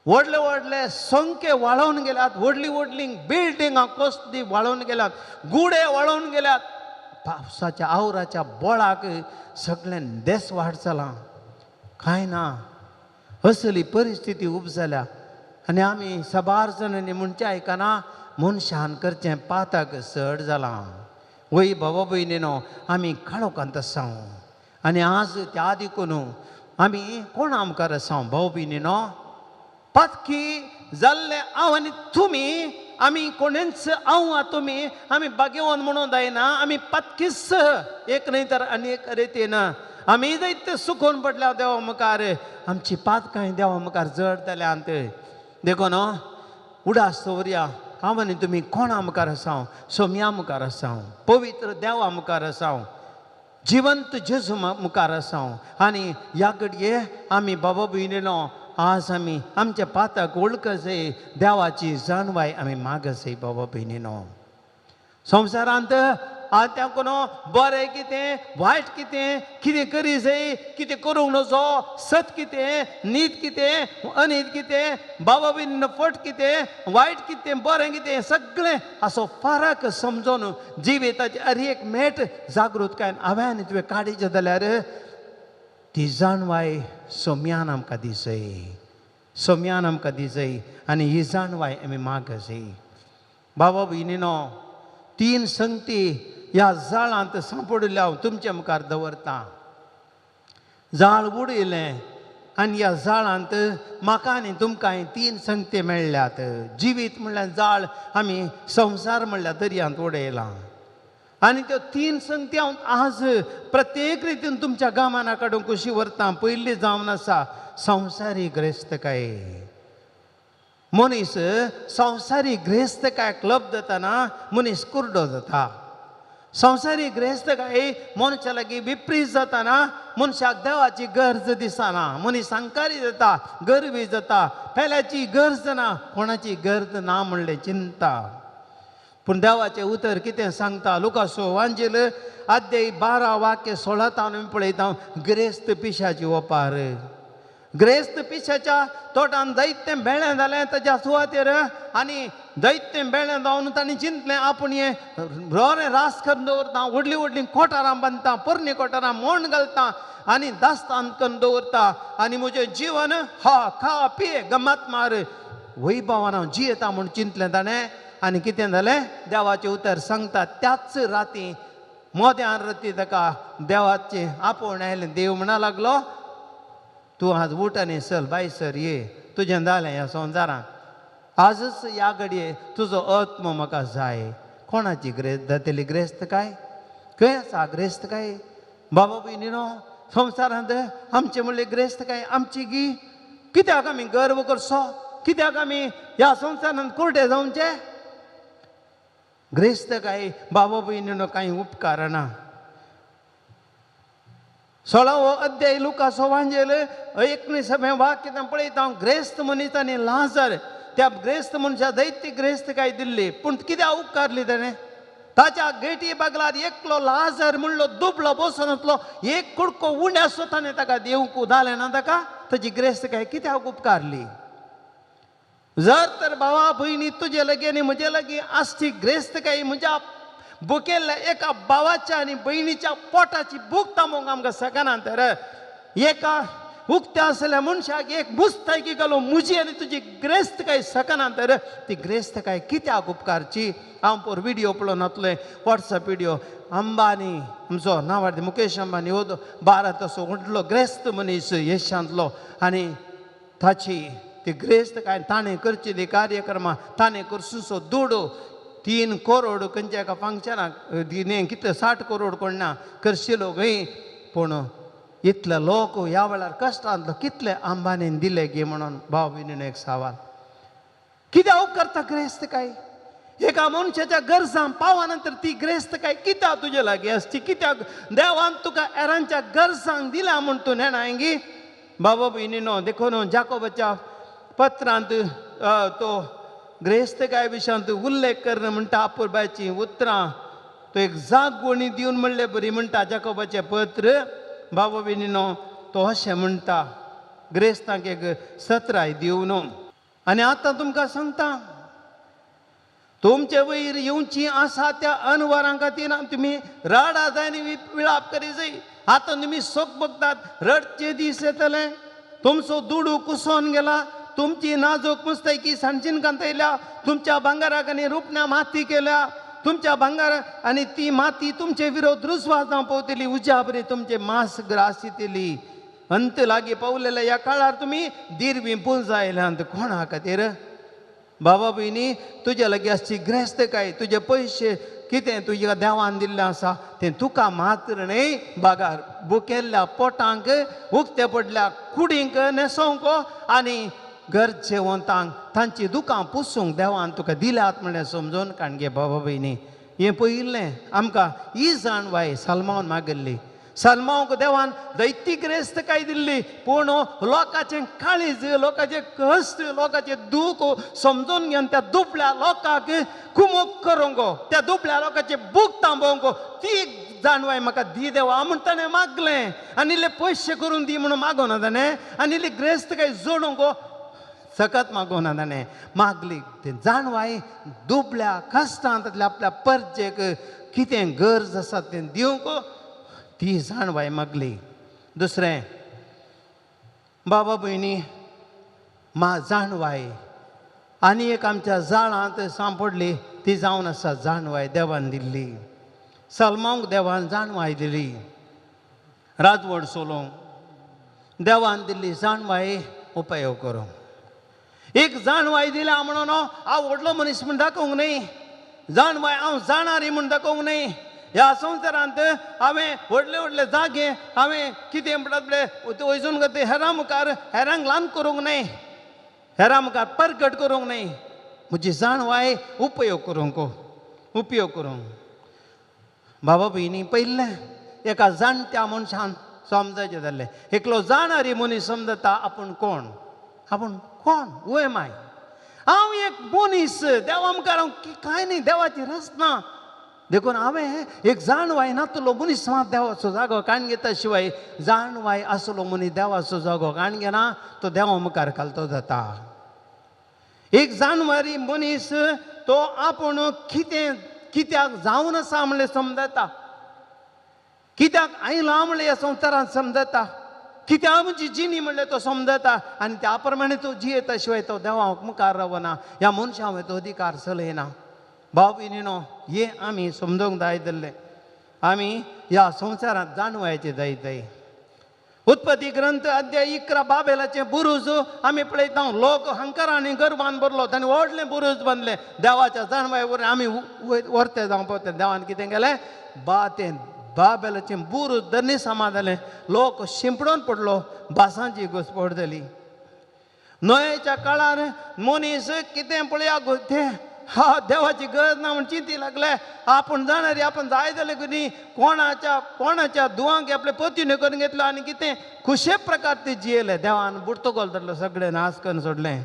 व्हडले व्हडले संखे वाळोवन गेल्यात, व्हडली व्हडली बिल्डिंगां कसली वाळोवन गेल्यात, गुडे वाळोवन गेल्यात. पावसाच्या आवराच्या बोळाक सगळें देस वाड जालां, कांय ना असली परिस्थिती उब जाल्या. आनी आमी साबार जाणांनी म्हणचें आयकना, मनशान करचें पातक चड जालां. वय बाबा भयणी न्हू, आमी काळोखांत आसा. आनी आज त्या देखून आमी कोण आमकार आसा भाव भयणी न्हू, पातकी जाल्ले हांव आनी तुमी आमी कोणेंच हांव तुमी आमी भाग्यवान म्हणून जायना. आमी पातकीच एक न्हय तर आनी एक रितीन आमी जायते सुकोवन पडल्या देवा मुखार, आमची पातकां देवा मुखार जड जाल्यांत. देखून उडास दवरया, हांव आनी तुमी कोणा मुखार आसाव? सोम्या मुखार आसाव, पवित्र देवा मुखार आसाव, जिवंत जेजू मुखार आसाव. आनी ह्या घडये आमी बाबा भयणीनो आज आमी आमच्या पाताक वळखसय, देवाची जाणवाय आमी मागसय बाबा भयणीनो. संवसारांत आतां कोण बरें कितें वायट कितें, कितें करी जाय कितें करूंक नजो, सत कितें नीत कितें अनीत कितें, बाबा भयणीनो फट कितें वायट कितें बरें कितें, सगळें असो फरक समजून जिविताची हर एक मेट जागृतकायेन हांवें आनी तुवें काडीचें जाल्यार ती जाणवाय सोम्यान आमकां दिसय, सोम्यान आमकां दिसय आनी ही जाणवाय आमी मागसय. बाबा भयणीनो तीन संगती ह्या जाळांत सांपडिल्ल्या हांव तुमच्या मुखार दवरतां. जाळ उडयलें आनी ह्या जाळांत म्हाका आनी तुमकां तीन संगती मेळ्ळ्यात. जिवीत म्हणल्यार जाळ आमी संवसार म्हणल्यार दर्यांत उडयलां आनी त्यो तीन संगती हांव आज प्रत्येक रितीन तुमच्या गामाना काडून कशी व्हरतां. पयली जावन आसा संवसारी ग्रेस्तकाय. मनीस संवसारी ग्रेस्तकाय क्लब जाताना मनीस कुर्डो जाता. संवसारी ग्रेस्तकाय मनशा लागीं विपरीत जाताना मनशाक देवाची गरज दिसना, मनीस अंकारी जाता, गर्वी जाता, पेल्याची गरज ना, कोणाची गरज ना म्हणलें चिंता. पूण देवाचें उतर कितें सांगता? लुकासो वांजेल अध्याय 12 वाक्य 16 आमी पळयता, ग्रेस्त पिशाची ओपार. ग्रेस्त पिशाच्या तोटान जायतें बेळें जालें ताच्या सुवातेर आनी जायतें बेळें जावन ताणें चिंतलें आपूण हें बरें रास करून दवरता, व्हडलीं व्हडलीं कोठारां बांदता, पोरणी कोठारां मोण घालता आनी दास्तान करून दवरता आनी म्हजें जिवन हा खा पिये गमत मार वैभवान हांव जियेता म्हूण चिंतलें ताणें. आनी कितें जालें? देवाचें उतर सांगता त्याच राती मोद्यान राती ताका देवाचें आपोवणें आयलें. देव म्हणा लागलो, तूं आज उठ आनी चल बाय सर ये, तुजें जालें ह्या संवसारांत, आजच ह्या घडये तुजो आत्मो म्हाका जाय. कोणाची ग्रेस्त जातली? ग्रेस्त काय खंय आसा ग्रेस्त काय? बाबा भयणीनो संवसारांत आमचें म्हणलें ग्रेस्त काय आमची गी? कित्याक आमी गर्व करचो? कित्याक आमी ह्या संवसारांत कुर्डे जावचे? ग्रेस्त काय बाबा भयणीनो कांय उपकारना. 16वो अध्याय लुकासो वांजेल 19वें वाक्य पळयता हांव, ग्रेस्त मनीस आनी लाजर. त्या ग्रेस्त मनशा जायती ग्रेस्त काय दिल्ली, पूण कित्याक उपकारली ताणें? ताच्या गेटी बागलार एकलो लाजर म्हणलो दुबलो बसून आसलो, एक कुडको उण्या आसलो ताणें ताका दिवंक जालें ना ताका. ताची ग्रेस्त काय कित्याक उपकारली? जर तर भावा भयणी तुजे लागीं आनी म्हजे लागीं आसची ग्रेस्त काय म्हज्या भुकेल्ल्या एका भावाच्या आनी भयणीच्या पोटाची भूक थांबोवंक आमकां शकना तर एका उक्त्या आसल्या मनशाक एक मुस्तायकी घालून म्हजी आनी तुजी ग्रेस्त काय शकना तर ती ग्रेस्त काय कित्याक उपकारची? हांव पोर विडियो पळोवन आसलें, वॉट्सएप विडियो. अंबानी आमचो नांवाडते मुकेश अंबानी हो भारत असो व्हडलो ग्रेस्त मनीस येशांतलो आनी ताची ती ग्रेस्त काय ताणें करची ती कार्यक्रमां ताणें करसो दुडू 3 करोड खंयच्या एका फंक्शनाक कितले 60 करोड कोण ना करशिलो खंय. पूण इतले लोक ह्या वेळार कश्टांतलो कितले अंबानीन दिले गे म्हणून भाव भयणीन एक सवाल, कित्याक उपकारता ग्रेस्त काय? एका मनशाच्या गरजां पावा नंतर ती ग्रेस्त काय कित्याक तुजे लागीं आसची? कित्याक देवान तुका हेरांच्या गरजांक दिल्या म्हूण तूं नेणाय गी? बाबा भयणीनो देखून जाकोबाच्या पत्रांत तो ग्रेस्तकाय विशयांत उल्लेख करून म्हणटा अपुरबायचीं उतरां तो एक जागवणी दिवन म्हणले बरी म्हणटा जाकोबाचें पत्र. बाबा भयणीनो तो अशें म्हणटा ग्रेस्तांक एक सत्राय दिवन, आनी आतां तुमकां सांगता तुमचे वयर येवची आसा त्या अनवरां खातीर तुमी रडा जाय आनी विळाप करी जाय. आतां तुमी सोक बगतात, रडचे दीस येतले, तुमचो दुडू कुसोन गेला, तुमची नाजूक मुस्तायकी सांडशीन कांतयल्या, तुमच्या भांगराक आनी रुपण्या माती केल्या, तुमच्या भांगर आनी ती माती तुमचे विरोध रुजवास जावं पावतली, उज्या बरी तुमचे मास ग्रासितली. अंत लागीं पावलेल्या ह्या काळार तुमी दिरवी पुंजायल्यांत कोणा खातीर? बाबा भयणी, तुज्या लागीं आसची ग्रेस्तकाय, तुजे पयशे कितें तुज्या देवान दिल्लें आसा तें तुका मात्र न्हय, बागार बुकेल्ल्या पोटांक, उक्ते पडल्या कुडींक न्हेसोवंक आनी गरजेवंतांक तांची दुकां पुसूंक देवान तुका दिल्यात म्हणलें समजून काणगे. बाबा भयणी, हें पयिल्लें आमकां ही जाणवाय सलमावन मागिल्ली. सलमावंक देवान दैती ग्रेस्तकाय दिल्ली, पूण लोकांचें काळीज, लोकांचें कश्ट, लोकांचें दूख समजून घेवन त्या दुबळ्या लोकांक कुमोक करूंक, त्या दुबळ्या लोकांचें बूक थांबोवंक ती जाणवाय म्हाका दी देवा म्हूण ताणें मागलें. आनी इल्ले पयशे करून दी म्हणून मागोना ताणें, आनी इल्ली ग्रेस्तकाय जोडूंक सकत मागोना ताणें, मागली ते जाणवाय दुबळ्या कश्टांतल्या आपल्या परजेक कितें गरज आसा तें दिवंक ती जाणवाय मागली. दुसरें, बाबा भयणी, मा जाणवाय आनी एक आमच्या जाळांत सांपडली ती जावन आसा जाणवाय देवान दिल्ली. सलमांक देवान जाणवाय दिली राजवड सोलोवंक, देवान दिल्ली जाणवाय उपयोग करूंक. एक जाणवाय दिल्या म्हणून हांव व्हडलो मनीस म्हूण दाखोवंक न्हय, जाणवाय हांव जाणारी म्हूण दाखोवंक न्हय. ह्या संवसारांत हांवें व्हडले व्हडले जागे हांवें कितें म्हणटात पळय वयसून ते हेरां मुखार हेरांक ल्हान करूंक न्हय, हेरां मुखार परगट करूंक न्हय, म्हजी जाणवाय उपयोग करूंक, उपयोग करूंक. बाबा भयणी, पयलें एका जाणट्या मनशान समजायचें जाल्लें, एकलो जाणारी मनीस समजता आपूण कोण, आपूण कोण, हू एम I, हांव एक मनीस, देवा मुखार हांव कांय न्हय, देवाची रचना. देखून हांवें एक जाणवाय नातलो मनीस मात देवाचो जागो काण घेता शिवाय जाणवाय आसलो मनीस देवाचो जागो काण घेना, तो देवा मुखार घालतो जाता. एक जाणवारी मनीस तो आपूण कितें कित्याक जावन आसा म्हणलें समजता, कित्याक आयला म्हणलें ह्या संवसारांत समजता, कित्याक म्हजी जिणी म्हणलें तो समजता, आनी त्या प्रमाणे तो जियेता शिवाय तो देवा मुखार रावना, ह्या मनशां वयर तो अधिकार चलयना. भाव भयणीनो, हें आमी समजूंक जाय जाल्लें, आमी ह्या संवसारांत जाणवायचें जाय जाय. उत्पत्ती ग्रंथ अध्याय 11 बाबेलाचें बुरूज आमी पळयता, लोक हंकारान आनी गर्वान भरलो, ताणें व्हडलें बुरूज बांदलें. देवाच्या जाणवाय वरवीं आमी व्हरते जावंक पावते. देवान कितें केलें, बा तें बाबेलाचें बुरूज धरणी सामा जालें, लोक शिंपडून पडलो, भासांची घुसपट जाली. न्हंयेच्या काळार मनीस कितें पळया तें हा देवाची गरज ना म्हण चिंती लागले. आपूण जाणारी आपूण जाय जालें न्ही, कोणाच्या कोणाच्या दुवांक आपले पतीन करून घेतलो आनी कितें खुशे प्रकार ते जियेले. देवान बुडतो धरलो, सगळें नाश करून सोडलें.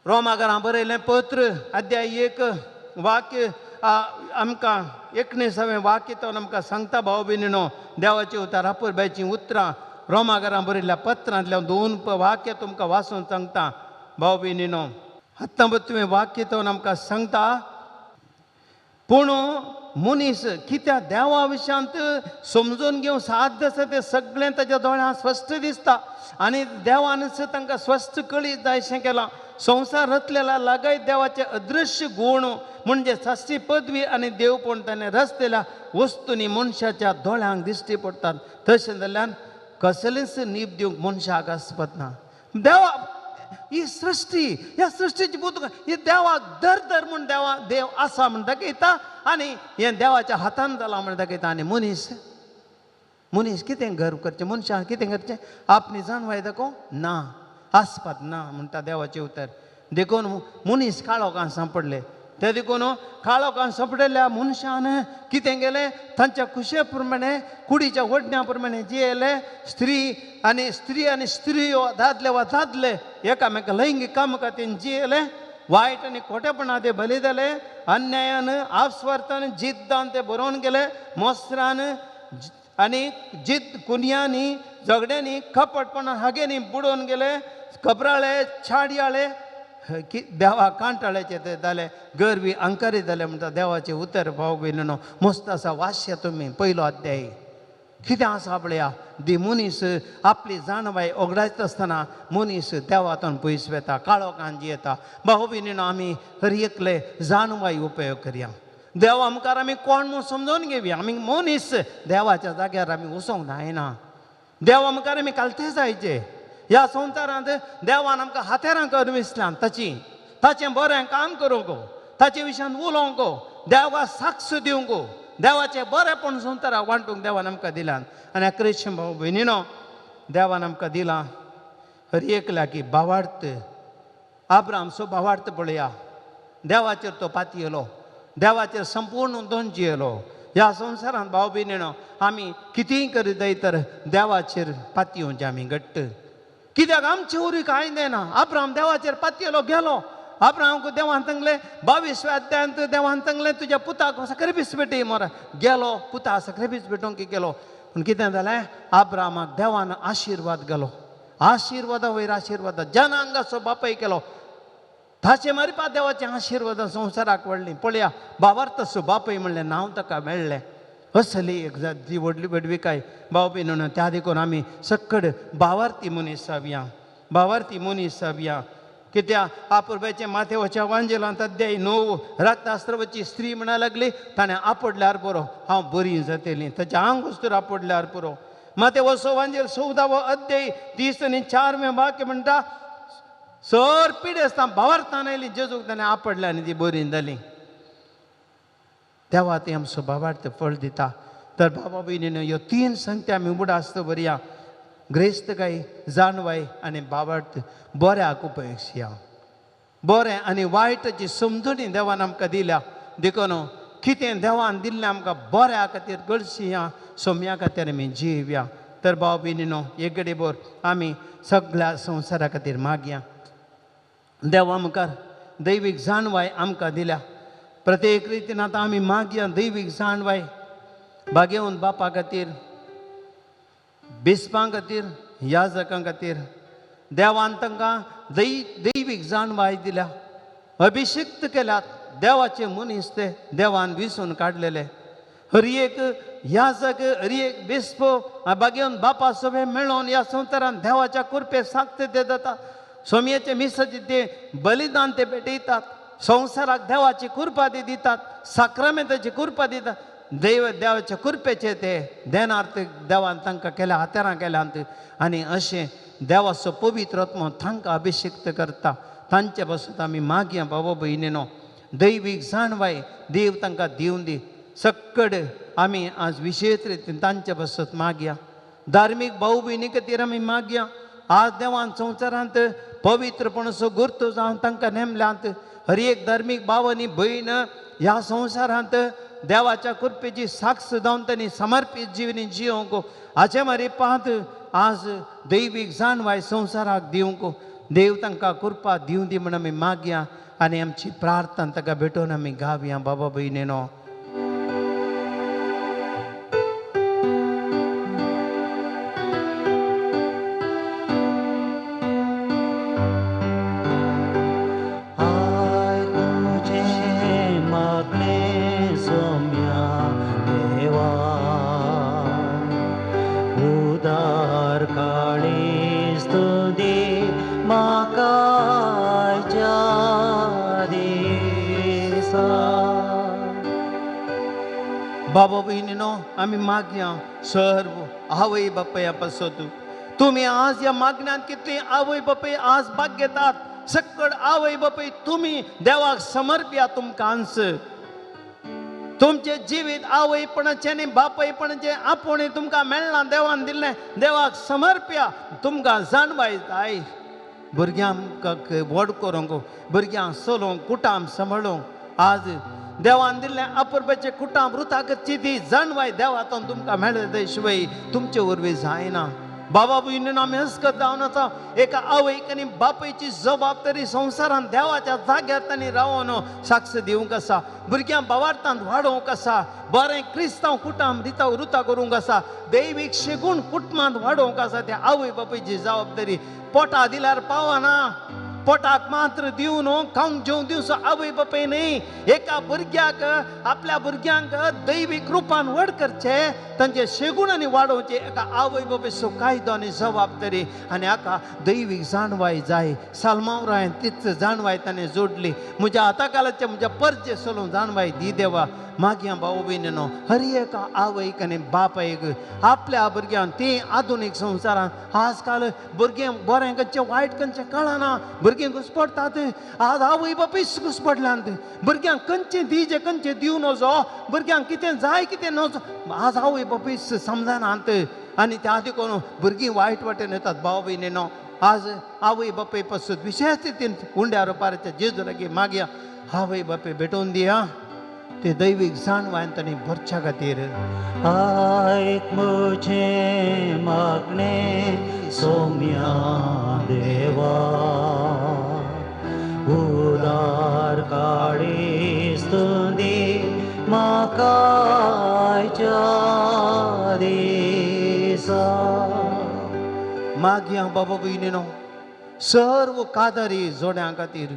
रोमागरां बरयलें पत्र अध्याय 1 वाक्य आमकां 19वें वाक्य तो आमकां सांगता. भाव भयणीनो, देवाची उतार अपुरबायचीं उतरां रोमागरां बरयल्ल्या पत्रांतल्या 2 वाक्य तुमकां वाचून सांगता. भाव भयणीनो, 19वें वाक्य तो आमकां सांगता, पूण मनीस कित्याक देवा विशयांत समजून घेवंक साध्य आसा तें सगळें ताच्या दोळ्यांत स्पश्ट दिसता आनी देवानच तांकां स्पश्ट कळीत जायशें केलां. संवसार रचलेला लागय देवाचे अदृश्य गूण म्हणजे साश्टी पदवी आनी देवपण ताणें रचलेल्या वस्तूंनी मनशाच्या दोळ्यांक दिश्टी पडटात. तशें जाल्ल्यान कसलेंच नीब दिवंक मनशाक आसपत ना. देवा ही सृश्टी, ह्या सृश्टीची बुद्द ही देवाक दर दर म्हूण देवा देव आसा म्हूण दाखयता आनी हें देवाच्या हातान जालां म्हूण दाखयता. आनी मनीस मनीस कितें गर्व करचें, मनशान कितें करचें, आपली जाणवाय दाखोवंक ना, आसपात ना म्हणटा देवाचें उतर. देखून मनीस काळोखान सांपडले. ते देखून काळोखान सांपडिल्ल्या मनशान कितें केलें, तांच्या खुशे प्रमाणे कुडीच्या वडण्या प्रमाणे जियेले. स्त्री आनी स्त्री आनी स्त्रियो, दादले वा दादले एकामेका लैंगीक काम खातीर जियेले. वायट आनी खोटेपणा ते बली जाले. अन्यायान आपस्वार्थान जिद्दान ते बरोवन गेले. मोस्त्रान आनी जिद्द कुन्यांनी झगड्यांनी कपटपणान हागेनी बुडोवन गेले. कबराळे छाडयाळे की देवा कांटाळ्याचे ते जाले, गर्वी अंकारी जाले म्हणटा देवाचें उतर. भाव भयणीनो, मस्त आसा वाश्या तुमी पयलो अध्याय कितें आसा पळया. दी मनीस आपली जाणवाय ओगडायता आसतना मनीस देवातून पयस वेता, काळोखान जियेता. भाव भयणीनो, आमी हर एकले जाणवाय उपयोग करया. देवा मुखार आमी कोण म्हूण समजून घेवया. आमी मनीस देवाच्या जाग्यार आमी वचोंक जायना. देवा मुखार आमी कालते जायचे. ह्या संवसारांत देवान आमकां हातेरां करून विसल्यान ताची ताचें बरें काम करूंक, ताचे विशयान उलोवंक, देवा साक्ष दिवंक, देवाचें बरेंपण संवसाराक वांटूंक देवान आमकां दिल्यान. आनी क्रिश्चन भाव भयणीनो, देवान आमकां दिलां हर एकल्या की भावार्थ. आब्रामचो भावार्थ पळया, देवाचेर तो पातयेलो, देवाचेर संपूर्ण दोन जियेलो. ह्या संवसारांत भाव भयणीनो आमी कितेंय करीत जाय तर देवाचेर पातयेवचें आमी घट्ट, कित्याक आमचे वरवीं कांय जायना. आब्राम देवाचेर पातयेलो गेलो. आब्रामाक देवान सांगलें 22व्या अध्यायांत देवान सांगलें तुज्या पुताक साक्रिफीस भेटय मरे, गेलो पुता साक्रिफीस भेटोवंक गेलो. पूण कितें जालें, आब्रामाक देवान आशिर्वाद गेलो, आशिर्वादा वयर आशिर्वादा, जनांगाचो बापाय केलो. ताचे मारिपा देवाचे आशिर्वादां संवसाराक व्हडली. पळया बाबार्थाचो बापय म्हणलें नांव ताका मेळ्ळें. असली एक ती व्हडली व्हडविकाय भाव भयणीनो. त्या देखून आमी सक्कड भावार्थी मनीस जावया, भावार्थी मनीस जावया. कित्याक आपुरब्याचें माथेवच्या वांजेलांत अध्याय 9 रक्तास्त्रवाची स्त्री म्हणा लागली, ताणें आपडल्यार पुरो हांव बरी जातली, ताच्या आंग तर आपडल्यार पुरो. माथेवचो वांजेल 14वो अध्याय 30 आनी 4वें वाक्य म्हणटा, सर पिडेस्तां भावार्थान आयली जेजूक ताणें आपडलें आनी ती बरी जाली. देवा ती आमचो भावार्थ फळ दिता. तर बाबा भयणीनो ह्यो 3 संगती आमी उगडास दवरया, ग्रेस्तकाय, जाणवाय आनी भावार्थ बऱ्याक उपयोगया. बरें आनी वायटाची समजणी देवान आमकां दिल्या, देखून कितें देवान दिल्लें आमकां बऱ्या खातीर गळशिया, सोम्या खातीर आमी जिवया. तर भाव भयणीनो एक घडी भर आमी सगळ्या संवसारा खातीर मागया. देवा मुखार दैवीक जाणवाय आमकां दिल्या, प्रत्येक रितीन आतां आमी मागया दैवीक जाणवाय भागेवन बापा खातीर, बिस्पां खातीर, याजकां खातीर. देवान तांकां दैवीक जाणवाय दिल्या, अभिषिक्त केल्यात, देवाचे मनीस ते देवान विसून काडलेले. हर एक याजक, हर एक बिस्प बागेवन बापा सगळें मेळोवन ह्या संवसारान देवाच्या कृपे साक्त ते जाता. सोमयेचे मिसाचे ते बलिदान ते भेटयतात, संवसाराक देवाची कृपा ते दितात, साक्रामेंताची कृपा दितात. देव देवाच्या कृपेचे ते देनार्थ देवान तांकां केल्या, हातेरां केल्यांत. आनी अशें देवाचो पवित्र आत्मो तांकां अभिषिक्त करता. तांचे पासून आमी मागया बाबा भयणीनो दैवीक जाणवाय देव तांकां दिवन दी. सक्कड आमी आज विशेश रितीन तांचे पासून मागया. धार्मीक भाऊ भयणी खातीर आमी मागया. आज देवान संवसारांत पवित्रपणाचो गुर्तो जावन तांकां नेमल्यांत. हर एक धार्मीक भाव आनी भयण ह्या संवसारांत देवाच्या कृपेची साक्ष जावन तांणी समर्पीत जिवनी जियोंक, हाचे मारिपांत आज दैवीक जाणवाय संवसाराक दिवंक देव तांकां कृपा दिवं दी म्हूण आमी मागया. आनी आमची प्रार्थना ताका भेटोवन आमी गावया. बाबा भयणीनो, बाबा भयणीनो आमी मागया सर्व आवय बापया पासत. तुमी आज ह्या मागण्यांत कितली आवय बापय आज भाग घेतात. सक्कड आवय बापय तुमी देवाक समर्पया तुमकांच. तुमचें जिवीत आवयपणाचें आनी बापयपणाचें आपोवणें तुमकां मेळना, देवान दिल्लें देवाक समर्पया. तुमकां जाणवाय जाय भुरग्यांक व्हड करूंक, भुरग्यांक चलोवंक, कुटाम सांबाळूंक. आज देवान दिल्लें अपुरबायेचें कुटाम रुता करची ती जाणवाय देवातून तुमकां मेळ्ळे शिवाय तुमचे वरवीं जायना. बाबा भयणीनो आमी हसकत जावन आसा एका आवयक आनी बापायची जबाबदारी संवसारान देवाच्या जाग्यार तांणी रावन साक्ष दिवंक आसा, भुरग्यांक भावार्थांत वाडोवंक आसा, बरें क्रिस्तांव कुटाम रिता रुता करूंक आसा, दैवीक शेगूण कुटुंबांत वाडोवंक आसा. त्या आवय बापायची जबाबदारी पोटा दिल्यार पावना, पोटाक मात्र दिवन खावंक जेवंक दिवचो आवय बापाय न्हय. एका भुरग्याक आपल्या भुरग्यांक दैवीक रुपान व्हड करचें तांचे शेगूण आनी वाडोवचें एका आवय बापायचो कायदो आनी जबाबदारी आनी हाका दैवीक जाणवाय जाय. साल्मांव रायान तीच जाणवाय ताणें जोडली. म्हज्या आताकालाचे म्हज्या परजे सोलून जाणवाय दी देवा. मागीर भाव भयणीनो, हर एका आवयक आनी बापायक आपल्या भुरग्यांक ती आधुनीक संवसारांत आजकाल भुरगें बरें खंयचें वायट खंयचें कळना, भुरगीं घुसपडटात. आज आवय बापूय घुसपडल्यांत. भुरग्यांक खंयचें दिजें खंयचें दिवं नजो, भुरग्यांक कितें जाय कितें नजो, आज आवय बापूय समजनात आनी त्या देखून भुरगीं वायट वाटेन येतात. भाव भयणीनो, आज आवय बापूय पासून विशेश रितीन उंड्या रुपाराच्या जेजू लागीं मागया आवय बापूय भेटोवन दिया ते दैवीक जाणवायन तांणी भरच्या खातीर. आयक म्हजें मागणें सोम्या देवा, उदार काडीस तूं दी म्हाका आयच्या दिसा. मागया बाबा भयणीनो, सर्व कादरी जोड्यां खातीर,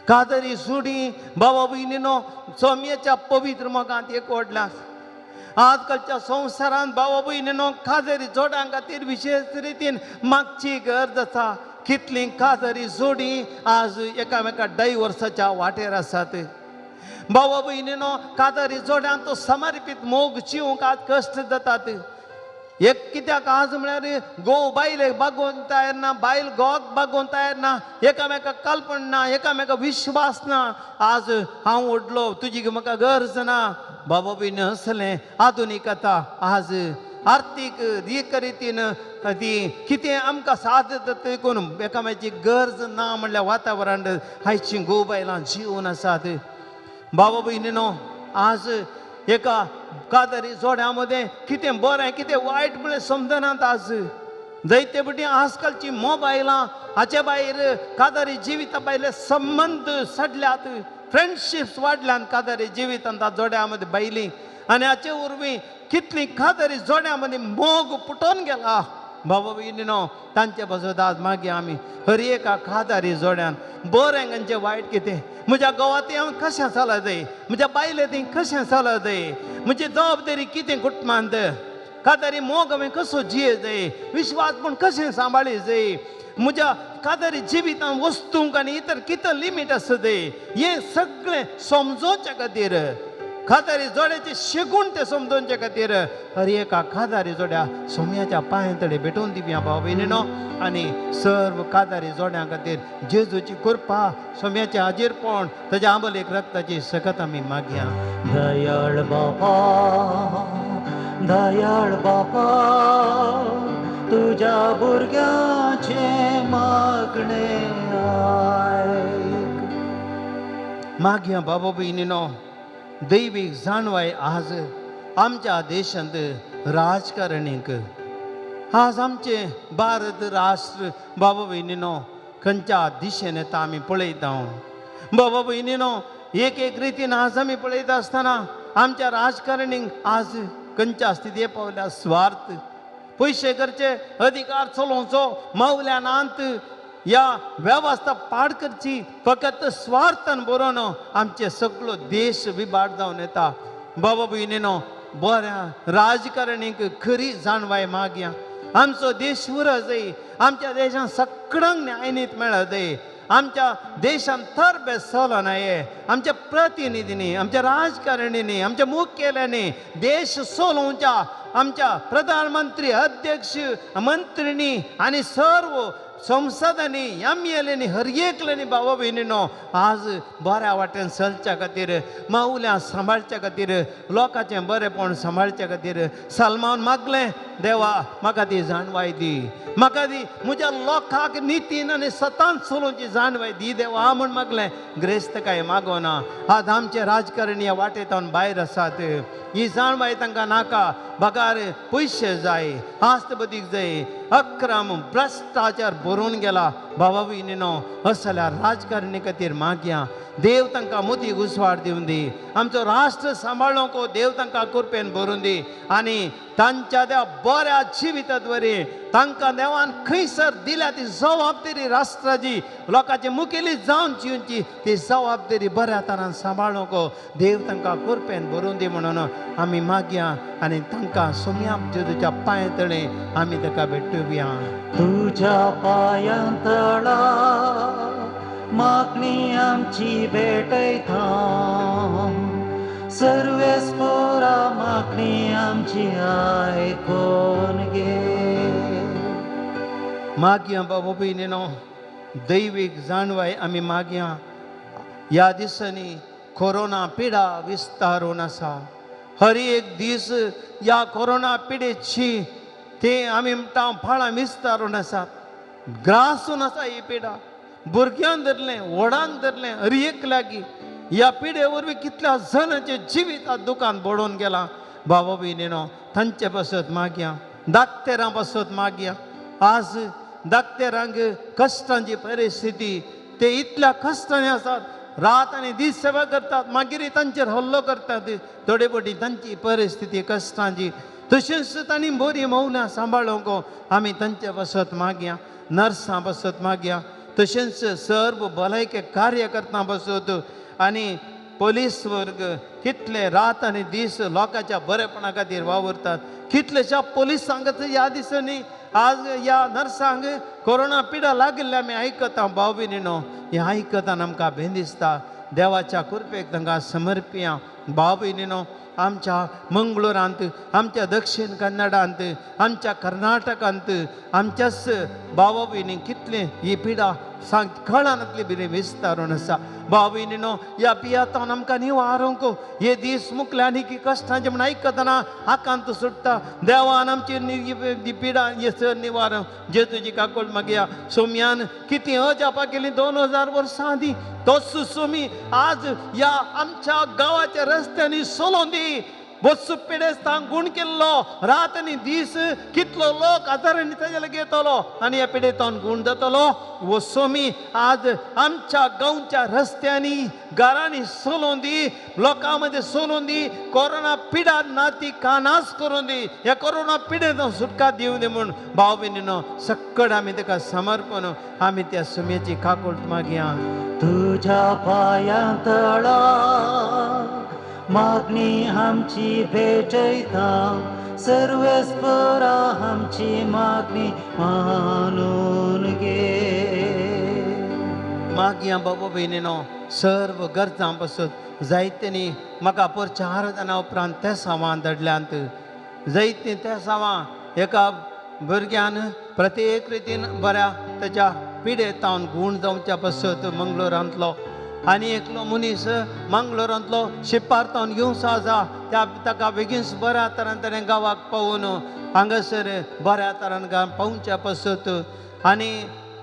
कादरी जोडी बाबा भयणीनो सोम्याच्या पवित्र मोगांत एक व्हडल्या. आजकालच्या संवसारांत बाबा भयणीनो कादरी जोड्यां खातीर विशेश रितीन मागची गरज आसा. कितलीं कादरी जोडी आज एकामेका डायवर्साच्या वाटेर आसात. बाबा भयणीनो, कादरी जोड्यांत तो समर्पीत मोग जिवंक आज कश्ट जातात. एक कित्याक आज म्हळ्यार घोव बायलेक बागोवन तयार ना, बायल घोवाक बागोवन तयार ना, एकामेकाक कल्पना ना, एकामेकाक विश्वास ना. आज हांव व्हडलो, तुजी म्हाका गरज ना. बाबा भयणी असलें आधुनीक आतां आज आर्थीक रितीन ती कितें आमकां साथ जाता देखून एकामेकाची गरज ना म्हणल्यार वातावरण आयचीं घोव बायलां जिवन आसात. बाबा भयणीनो, आज एका कादरी जोड्या मदें कितें बरें कितें वायट म्हळ्यार समजनात. आज जायते फावटी आजकालची मोबायलां हाचे भायर कादरी जिविता भायले संबंद सडल्यात, फ्रेंडशिप्स वाडल्यान कादरी जिवितांत जोड्या मदें बायली आनी हाचे वरवीं कितली कादरी जोड्या मदीं मोग पुटोवन गेला. बाबा भयणीनो, तांचे पासत आज मागीर आमी हर एका कादारी जोड्यान बरें खंयचें वायट कितें, म्हज्या घोवा ती हांव कशें चलत जाय, म्हज्या बायले ती कशें चलत जाय, म्हजी जबाबदारी कितें कुटुंबांत, कादारी मोग हांवें कसो जिये जाय, विश्वास पूण कशें सांबाळी जाय, म्हज्या कादारी जिवितांत वस्तूंक आनी इतर कितें लिमीट आसा जाय, हें सगळें समजोवच्या खातीर कादारी जोड्याचे शेगूण ते समजोवचे खातीर हर एका कादारी जोड्या सोम्याच्या पांया तडे भेटोवन दिवया भाव भयणीनो. आनी सर्व कादारी जोड्यां खातीर जेजूची कृपा, सोम्याचें हाजीरपण, ताच्या आंबलेक रक्ताची सकत आमी मागया. दयाळ बापा, दयाळ बापा, तुज्या भुरग्यांचें मागणें आयक. मागया बाबा भयणीनो, दैवीक जाणवाय आज आमच्या देशांत राजकारणीक, आज आमचें भारत राष्ट्र बाबा भयणीनो खंयच्या दिशेन येता आमी पळयता. बाबा भयणीनो, एक एक रितीन आज आमी पळयता आसतना आमच्या राजकारणींक आज खंयच्या स्थिती पावल्या. स्वार्थ, पयशे करचे, अधिकार चलोवचो, मावल्या नात ह्या वेवस्था पाड करची, फकत स्वार्थान बरोवन आमचे सगळो देश विबाड जावन येता. बाबा भयणीनो, बऱ्या राजकारणीक खरी जाणवाय मागया. आमचो देश उरत जाय, आमच्या देशांत सगळ्यांक न्यायनीत मेळत जाय, आमच्या देशांत थर बेस चलना. हे आमच्या प्रतिनिधींनी, आमच्या राजकारणींनी, आमच्या मुखेल्यांनी देश चलोवच्या आमच्या प्रधानमंत्री, अध्यक्ष, मंत्रिणी आनी सर्व संसदांनी, एम एल एनी, हर एकल्यांनी बाबा भयणीनो आज बऱ्या वाटेन चलच्या खातीर, मावल्यां सांबाळच्या खातीर, लोकांचें बरेंपण सांबाळच्या खातीर सलमान मागलें, देवा म्हाका ती जाणवाय दी, म्हाका दी म्हज्या लोकांक नितीन आनी सतान चलोवची जाणवाय दी देवा म्हूण मागलें. ग्रेस्त काय मागोना. आज आमचे राजकारणी ह्या वाटेंत भायर आसात, ही जाणवाय तांकां नाका, बगार पयशे जाय, आस्त बदीक जाय, अक्रम भ्रश्टाचार भरून गेला. बाबा भयणीनो, असल्या राजकारणी खातीर मागया देव तांकां मोती घुसवाड दिवन दी, आमचो राष्ट्र सांबाळूंक देव तांकां कृपेन भरून दी आनी तांच्या त्या बऱ्या जिविताद्वारे तांकां देवान खंयसर दिल्या ती जबाबदारी राष्ट्राची लोकांची मुखेली जावन जिवची ती जबाबदारी बऱ्या तरान सांबाळूंक देव तांकां कृपेन भरून दी म्हणून आमी मागया आनी तांकां सोम्या जेजूच्या पांय तळे आमी ताका भेटुया. तुझ्या पांयां तळा मागणी आमची भेटयता, सर्वेस्पोरा मागणी आमची आयकोन घे. मागया बाबा भयणीनो, दैवीक जाणवाय आमी मागया. ह्या दिसांनी कोरोना पिडा विस्तारून आसा. हर एक दीस ह्या कोरोना पिडेची ते आमी म्हणटा फळां विस्तारून आसात, ग्रासून आसा ही पिडा. भुरग्यांक धरलें, व्हडांक धरलें, हर एक लागीं ह्या पिडे वरवीं कितल्या जाणांचें जिवीत दुकान बडोवन गेलां. बाबा भयणीनो, तांचे पासत मागया, दाक्तेरां पासत मागया. आज दाक्तेरांक कश्टांची परिस्थिती, ते इतल्या कश्टांनी आसात, रात आनी दीस सेवा करतात, मागीर तांचेर हल्लो करतात. थोडे फावटी तांची परिस्थिती कश्टांची, तशेंच तांणी बरी मौनां सांबाळूंक आमी तांचे पासत मागया, नर्सां पासत मागया, तशेंच सर्व भलायके कार्यकर्त्यां पासत आनी पोलीस वर्ग कितले रात आनी दीस लोकांच्या बरेपणा खातीर वावुरतात. कितलेश्या पोलिसांक ह्या दिसांनी आज ह्या नर्सांक कोरोना पिडा लागिल्ल्या आमी आयकता. भाव भयणीनो, हें आयकतना आमकां भें दिसता. देवाच्या कृपेक तांकां समर्पिया. भाव भयणीनो, आमच्या मंगळुरांत, आमच्या दक्षिण कन्नडांत, आमच्या कर्नाटकांत आमच्याच भावा भयणी कितले ही पिडा सांग कळनातली बरी विस्तारून आसा. भाव भयणीनो, ह्या पियातान आमकां निवारूंक हे दीस मुकले आनी की कश्टांचे म्हण आयकतना आकांत सुट्टा. देवान आमची पिडा हे सर निवार जेजूची काकूळ मागया. सोम्यान कितें अजापा केली 2000 वर्सां आदीं, तोच सोमी आज ह्या आमच्या गांवाच्या रस्त्यांनी सोलोवन दी. बस्सू पिडेस्तांक गूण केल्लो, रात आनी दीस कितलो लोक हजारांनी ताजे लागीं येतलो आनी ह्या पिडेतान गूण जातलो. वो सोमी आज आमच्या गांवच्या रस्त्यांनी घरांनी सोलोवन दी, लोकां मदीं सोलोवन दी. कोरोना पिडा ना ती कानास करून दी, ह्या कोरोना पिडेंत सुटका दिवं दी म्हूण भाव भयणीनो सक्कड आमी ताका समर्पण आमी त्या सुमयेची काकूट मागया. तुझ्या पांयां तळा मागणी आमची भेटयता, सर्वेस्पोरा आमची मागणी मानून घे. मागया बाबा भयणीनो, सर्व गरजां पासून जायत्यांनी म्हाका पोरच्या आराधना उपरांत तेसांवां धाडल्यांत. जायतीं तेसांवां एका भुरग्यान प्रत्येक रितीन बऱ्या ताच्या पिडेतावन गूण जावच्या पासत मंगळुरांतलो आनी एकलो मनीस मंगळुरांतलो शिपार तावन येवचो आसा, त्या ताका बेगीनच बऱ्या तरान ताणें गांवाक पावून हांगासर बऱ्या तरान गांव पावच्या पासत आनी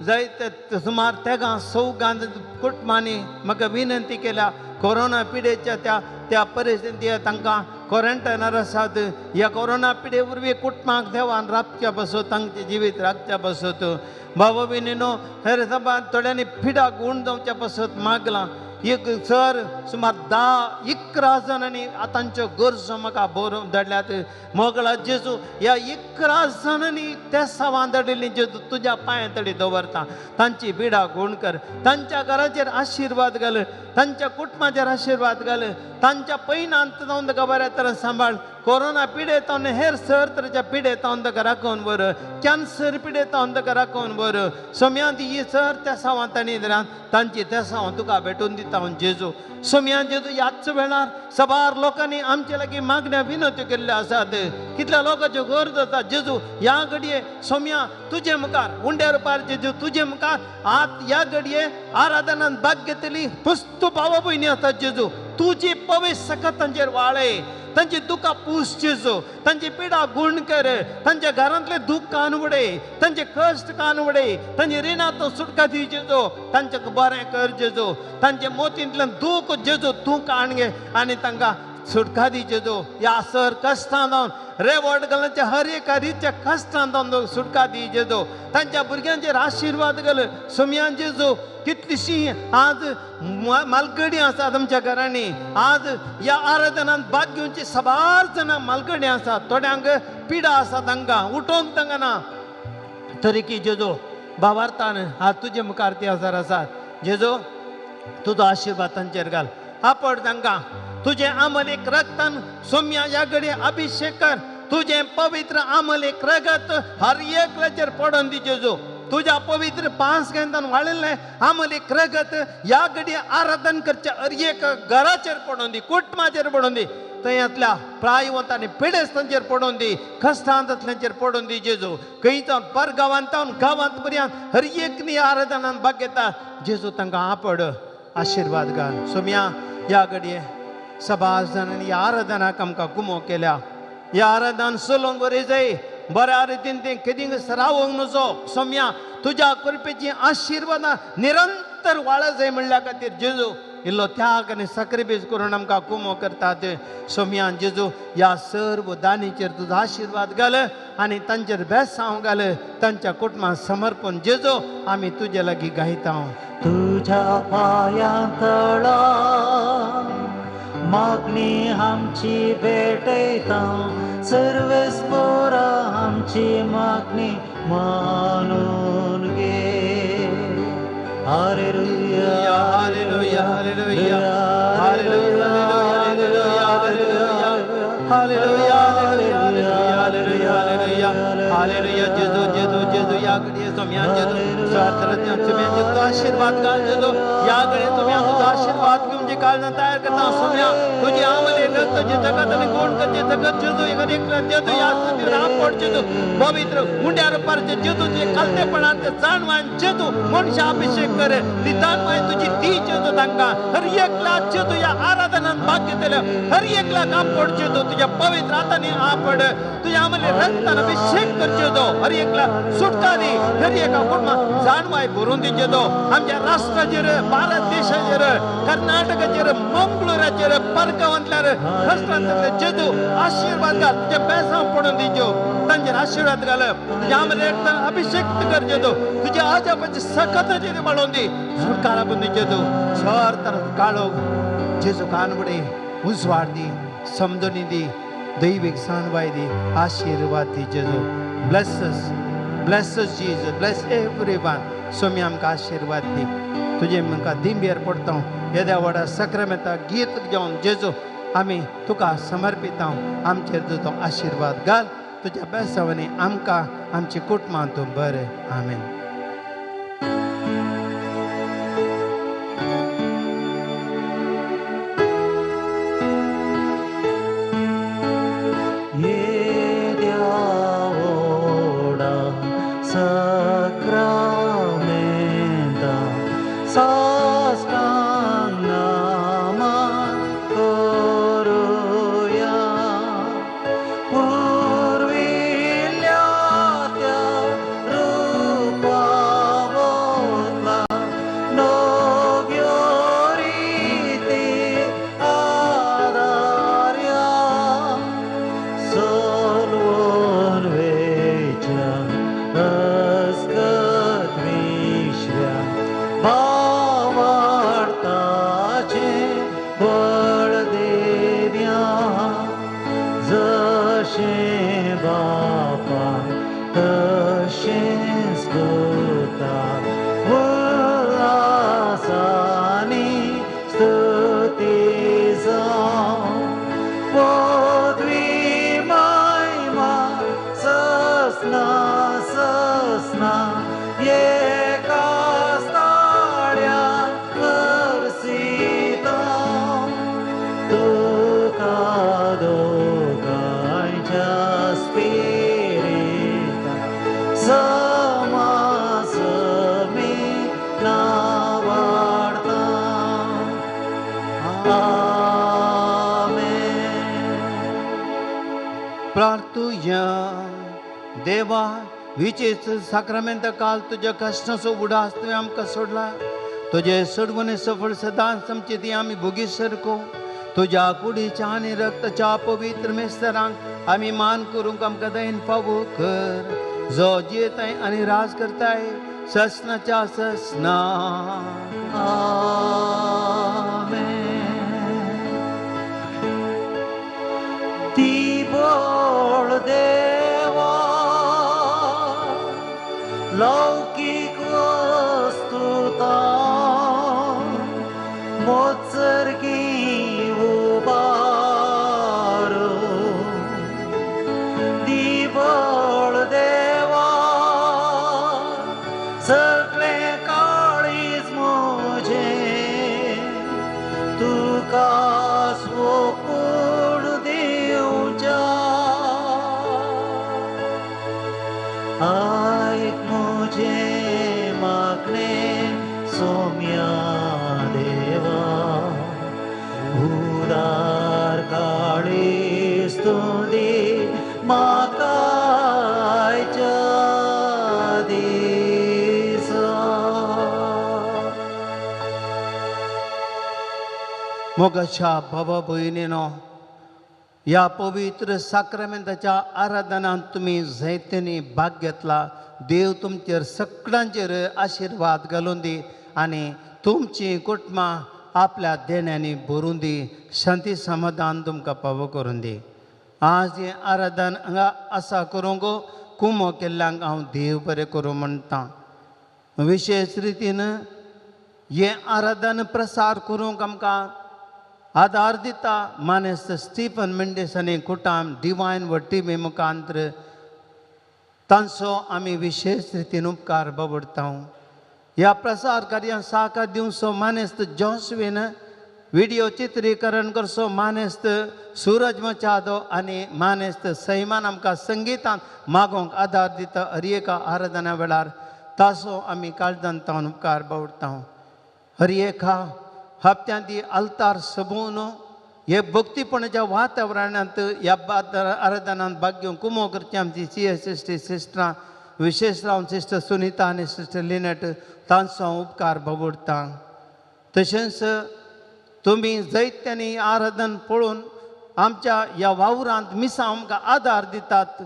जायते सुमार तेगां चौगां कुटुंबांनी म्हाका विनंती केल्या कोरोना पिडेच्या त्या त्या परिस्थिती तांकां क्वॉरंटायनार आसात. ह्या कोरोना पिडे वरवीं कुटुंबाक देवान राखच्या पासत, तांचें जिवीत राखच्या पासत. बाबा भयणीनो, हेर सभा थोड्यांनी पिडा गूण जावच्या पासत मागलां. एक सर सुमार 10-11 जाणांनी तांच्यो गरजो म्हाका बरोवन धाडल्यात. मोगळा जेजू, ह्या 11 जाणांनी तेसांवां धाडिल्लीं जेजू तुज्या पांयां तडी दवरता. तांची पिडा गूण कर, तांच्या घराचेर आशिर्वाद घाल, तांच्या कुटुंबाचेर आशिर्वाद घाल, तांच्या पयनांत जावन ताका बऱ्या तरेन सांबाळ. कोरोना पिडेतावन हेर सर तरेच्या पिडेतावन ताका राखून बर, कॅन्सर पिडेतावन ताका राखून बर. सोम्यांत ही सर तेसांवां तांणी धरान तांची तेसांवां तुका भेटून दिता जेजू. सोम्यान जेजू, ह्याच वेळार सबार लोकांनी आमचे लागीं मागण्या विनवत्यो केल्ल्यो आसात. कितल्या लोकांच्यो गरज आसा जेजू ह्या घडये सोम्या तुजे मुखार उंड्या रुपार जेजू तुजे मुखार आत ह्या घडये आराधनान भाग घेतली पुस्तू भावा भयणी आसात जेजू. तुजी पवित्र सकत तांचेर वाळय, तांची दुकां पूस जेजू, तांची पिडा गूण कर, तांच्या घरांतले दूख कान उडय, तांचे कश्ट कान उडय, तांचे रिणांत सुटका दी जेजू, तांचे बरें कर जेजू, तांचे मोतींतल्यान दूख जेजू तूं काण घे आनी तांकां सुटका दी जेजू. ह्या सर कश्टां जावन रेवट घालच्या हर एका रितच्या कश्टां जावन सुटका दी जेजू. तांच्या भुरग्यांचेर आशिर्वाद घाल सोमयान जेजू. कितलीशी आज मालगडी आसात आमच्या घरांनी, आज ह्या आराधनांत भाग घेवची साबार जाणां मालगडी आसात, थोड्यांक पिडा आसा तांकां उठोवंक तांकां ना, तरी की जेजू भावार्थान आज तुजे मुखार ती हजर आसात. जेजू तुजो आशिर्वाद तांचेर घाल, आपड तांकां तुजें आमल एक रक्तान सोम्या ह्या घडये अभिशेक कर, तुजें पवित्र आमल एक रगत हर एकल्याचेर पडोन दी जेजू. तुज्या पवित्र पांच गेंदान वाळिल्लें आमल एक रगत ह्या घडये आराधन करच्या हर एक घराचेर पडोन दी, कुटुंबाचेर पडोन दी, थंयांतल्या प्रायवंत आनी पिडेस्तांचेर पडोवन दी, कश्टांतल्यांचेर पडोवन दी जेजू. खंय जावन परगांवांत जावन गांवांत पर्यंत हर एक न्ही आराधनान भाग घेता जेजू, तांकां आपड आशिर्वाद घाल. सोम्या ह्या घडये सबार जाणांनी ह्या आराधनाक आमकां गुमो केल्या, ह्या आराधन चलोवंक बरें जाय, बऱ्या रितीन तें केदींक रावोंक नजो. सोम्या तुज्या कृपेची आशिर्वादां निरंतर वाळ जाय म्हणल्या खातीर जेजू इल्लो त्याग आनी साक्रिफीस करून आमकां कुमो करतात. सोमयान जेजू ह्या सर्व दानीचेर तुजो आशिर्वाद घाल आनी तांचेर बेसांव घाल, तांच्या कुटुंबाक समर्पण जेजू आमी तुजे लागीं गायता. तुझ्या पायां तळा मागणी आमची भेटयता, सर्वेस्पोरा आमची मागणी मानून घे. Hallelujah, hallelujah, hallelujah, hallelujah, hallelujah, hallelujah, hallelujah, hallelujah, hallelujah. जेजू जेजू जेजू ह्या घडये सोम्या जेजू स्वार्थरत्न सोम्या जेजू आशिर्वाद घाल जेजू. ह्या घडये सोम्या तुजो आशिर्वाद घेवन जी काळजां तयार करता सोम्या, तुजी आमले रक्त जे जगत आनी कोण करचे जगत जेजू एकल्या जेजू ह्या संदीर आपड जेजू पवित्र मुंड्या रुपारचे जेजू जे कालतेपणान ते जाणवान जेजू मनशा अभिशेक कर, ती जाणवाय तुजी दी जेजू तांकां. हर एकला जेजू ह्या आराधनान भाग घेतले, हर एकल्याक आपड जेजू तुज्या पवित्र हातांनी आपड, तुज्या आमले रक्तान अभिशेक कर जेजू. हर एकला सुटका दी, हर एका कुटुंबाक जाणवाय भरून दी जेजू. आमच्या राष्ट्राचेर, भारत देशाचेर, कर्नाटकाचेर, मंगळूराचेर, परगांवांतल्यार कश्टांतले जेजू आशिर्वाद घाल, तुज्या बेसांव पडून दी जेजू, तांचेर आशिर्वाद घाल, तुज्या आमले रक्तान अभिशेक कर जेजू, तुज्या आजापाची सकताचेर वाडोवन दी, सुटकारा पण दी जेजू. सर तर काळो जेजू कानबडे उजवाड दी, समजणी दी, दैवीक जाणवाय दी, आशिर्वाद दी जेजू. Bless us, bless us Jesus, bless everyone. Somi आमकां आशिर्वाद दी, तुजे म्हाका दिंबेर पडटा येद्या व्हडा सक्रामेंता गीत घेवन जेजू आमी तुका समर्पिता, आमचेर तुजो आशिर्वाद घाल, तुज्या बेसांवांनी आमकां आमची कुटुंबां तूं बरें. आमेन. येद्या व्हडा सक्रामेंता साष्टांग नमन करुया, पुर्विल्ल्या त्या रुपावतला नव्यो रिती आदार्या, सोलवून वेच्या अस्कत विश्व्या भावार्थाचें बळ देव्या, जशें बापान तशेंच पुता उल्हासानी स्तुती जावं, पदवी महिमा ससना ससना एकाच ताळ्यान अर्सिता, तुका दोगांयच्या स्पिरिता समासमी नावाडता. आमेन. प्रार्थुया. देवा विचेच साक्रामेंत काल तुज्या कश्टाचो उडास तुवें आमकां सोडला, तुजे सोडवणे सफळ सदांच आमचे ती आमी भोगी सरको. तुज्या कुडीच्या आनी रक्ताच्या पवित्र मेस्तरांक आमी मान करूंक आमकां दयन फावो कर, जो जियेताय आनी राज करताय ससनाच्या ससना. आमेन. दिबोळ देवा लौकीक वस्तुता मोत्सर्गी उबारो. दिबोळ देवा सगळें काळीज म्हजें तुका सोपूण दिवच्या. आयक म्हजें मागणें सोम्या देवा, उदार काळीज तूं दी म्हाका आयच्या दिसा. मोगाच्या बाबा भयणीनो, ह्या पवित्र साक्रामेंताच्या आराधनांत तुमी जैत्यांनी भाग घेतला. देव तुमचेर सगळ्यांचेर आशिर्वाद घालून दी आनी तुमची कुटुंबां आपल्या देण्यांनी भरून दी. शांती समाधान तुमकां पावो करून दी. आज हें आराधन हांगा आसा करूंक कुमो केल्ल्यांक हांव देव बरें करूं म्हणटा. विशेश रितीन हें आराधन प्रसार करूंक आमकां आदार दिता मानेस्त स्टीफन मेंडीस आनी कुटाम डिवायन व टिवी मुखांत्र तांचो आमी विशेश रितीन उपकार बाबडटा. ह्या प्रसार कार्यांत साकार दिवचो मानेस्त जॉस्वीन, विडियो चित्रीकरण करचो मानेस्त सूरज मचादो आनी मानेस्त सैमान आमकां संगितान मागोवंक आदार दिता. हर एका आराधना वेळार ताचो आमी काळजान तावन उपकार बावडटा. हर एका हप्त्यांत ती आल्तार सोबोवन हे भक्तीपणाच्या वातावरणांत ह्या आराधनांत भाग घेवन कुमो करची आमची सी एस एस टी सिस्टरां, विशेश रावन सिस्टर सुनिता आनी सिस्टर लिनेट, तांचो हांव उपकार बाबुडटा. तशेंच तुमी जैत्यांनी आराधन पळोवन आमच्या ह्या वावरांत मिसां आमकां आदार दितात.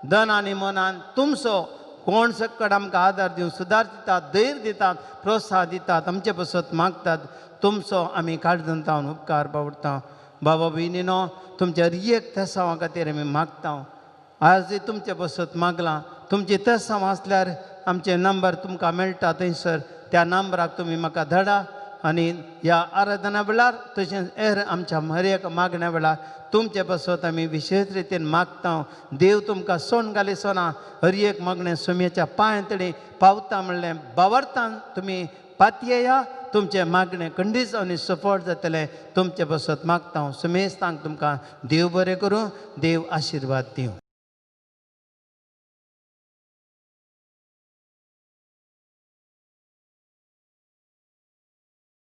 धन आनी मनान तुमचो कोण सकट आमकां आदार दिवन सुदार दितात, धैर्य दितात, प्रोत्साह दितात, आमचे पसत मागतात. तुमचो आमी काळजान तावन उपकार बावडटा. बाबा भयणीनो, तुमच्या एक तेसांवा खातीर आमी मागता. आज तुमचे बसत मागलां. तुमची तेसांव आसल्यार आमचे नंबर तुमकां मेळटा थंयसर, त्या नंबराक तुमी म्हाका धाडा आनी ह्या आराधना वेळार तशेंच हेर आमच्या हर एक मागण्या वेळार तुमचे बसत आमी विशेश रितीन मागता. देव तुमकां सोण घाली सोना हर एक मागणें सुमयेच्या पांय तडी पावता म्हणलें बावरतान तुमी पातयेया. तुमचें मागणें खंडीत आनी सफळ जातलें. तुमचे बसत मागता. सुमेस्तांक तुमकां देव बरें करूं, देव आशिर्वाद दिवं.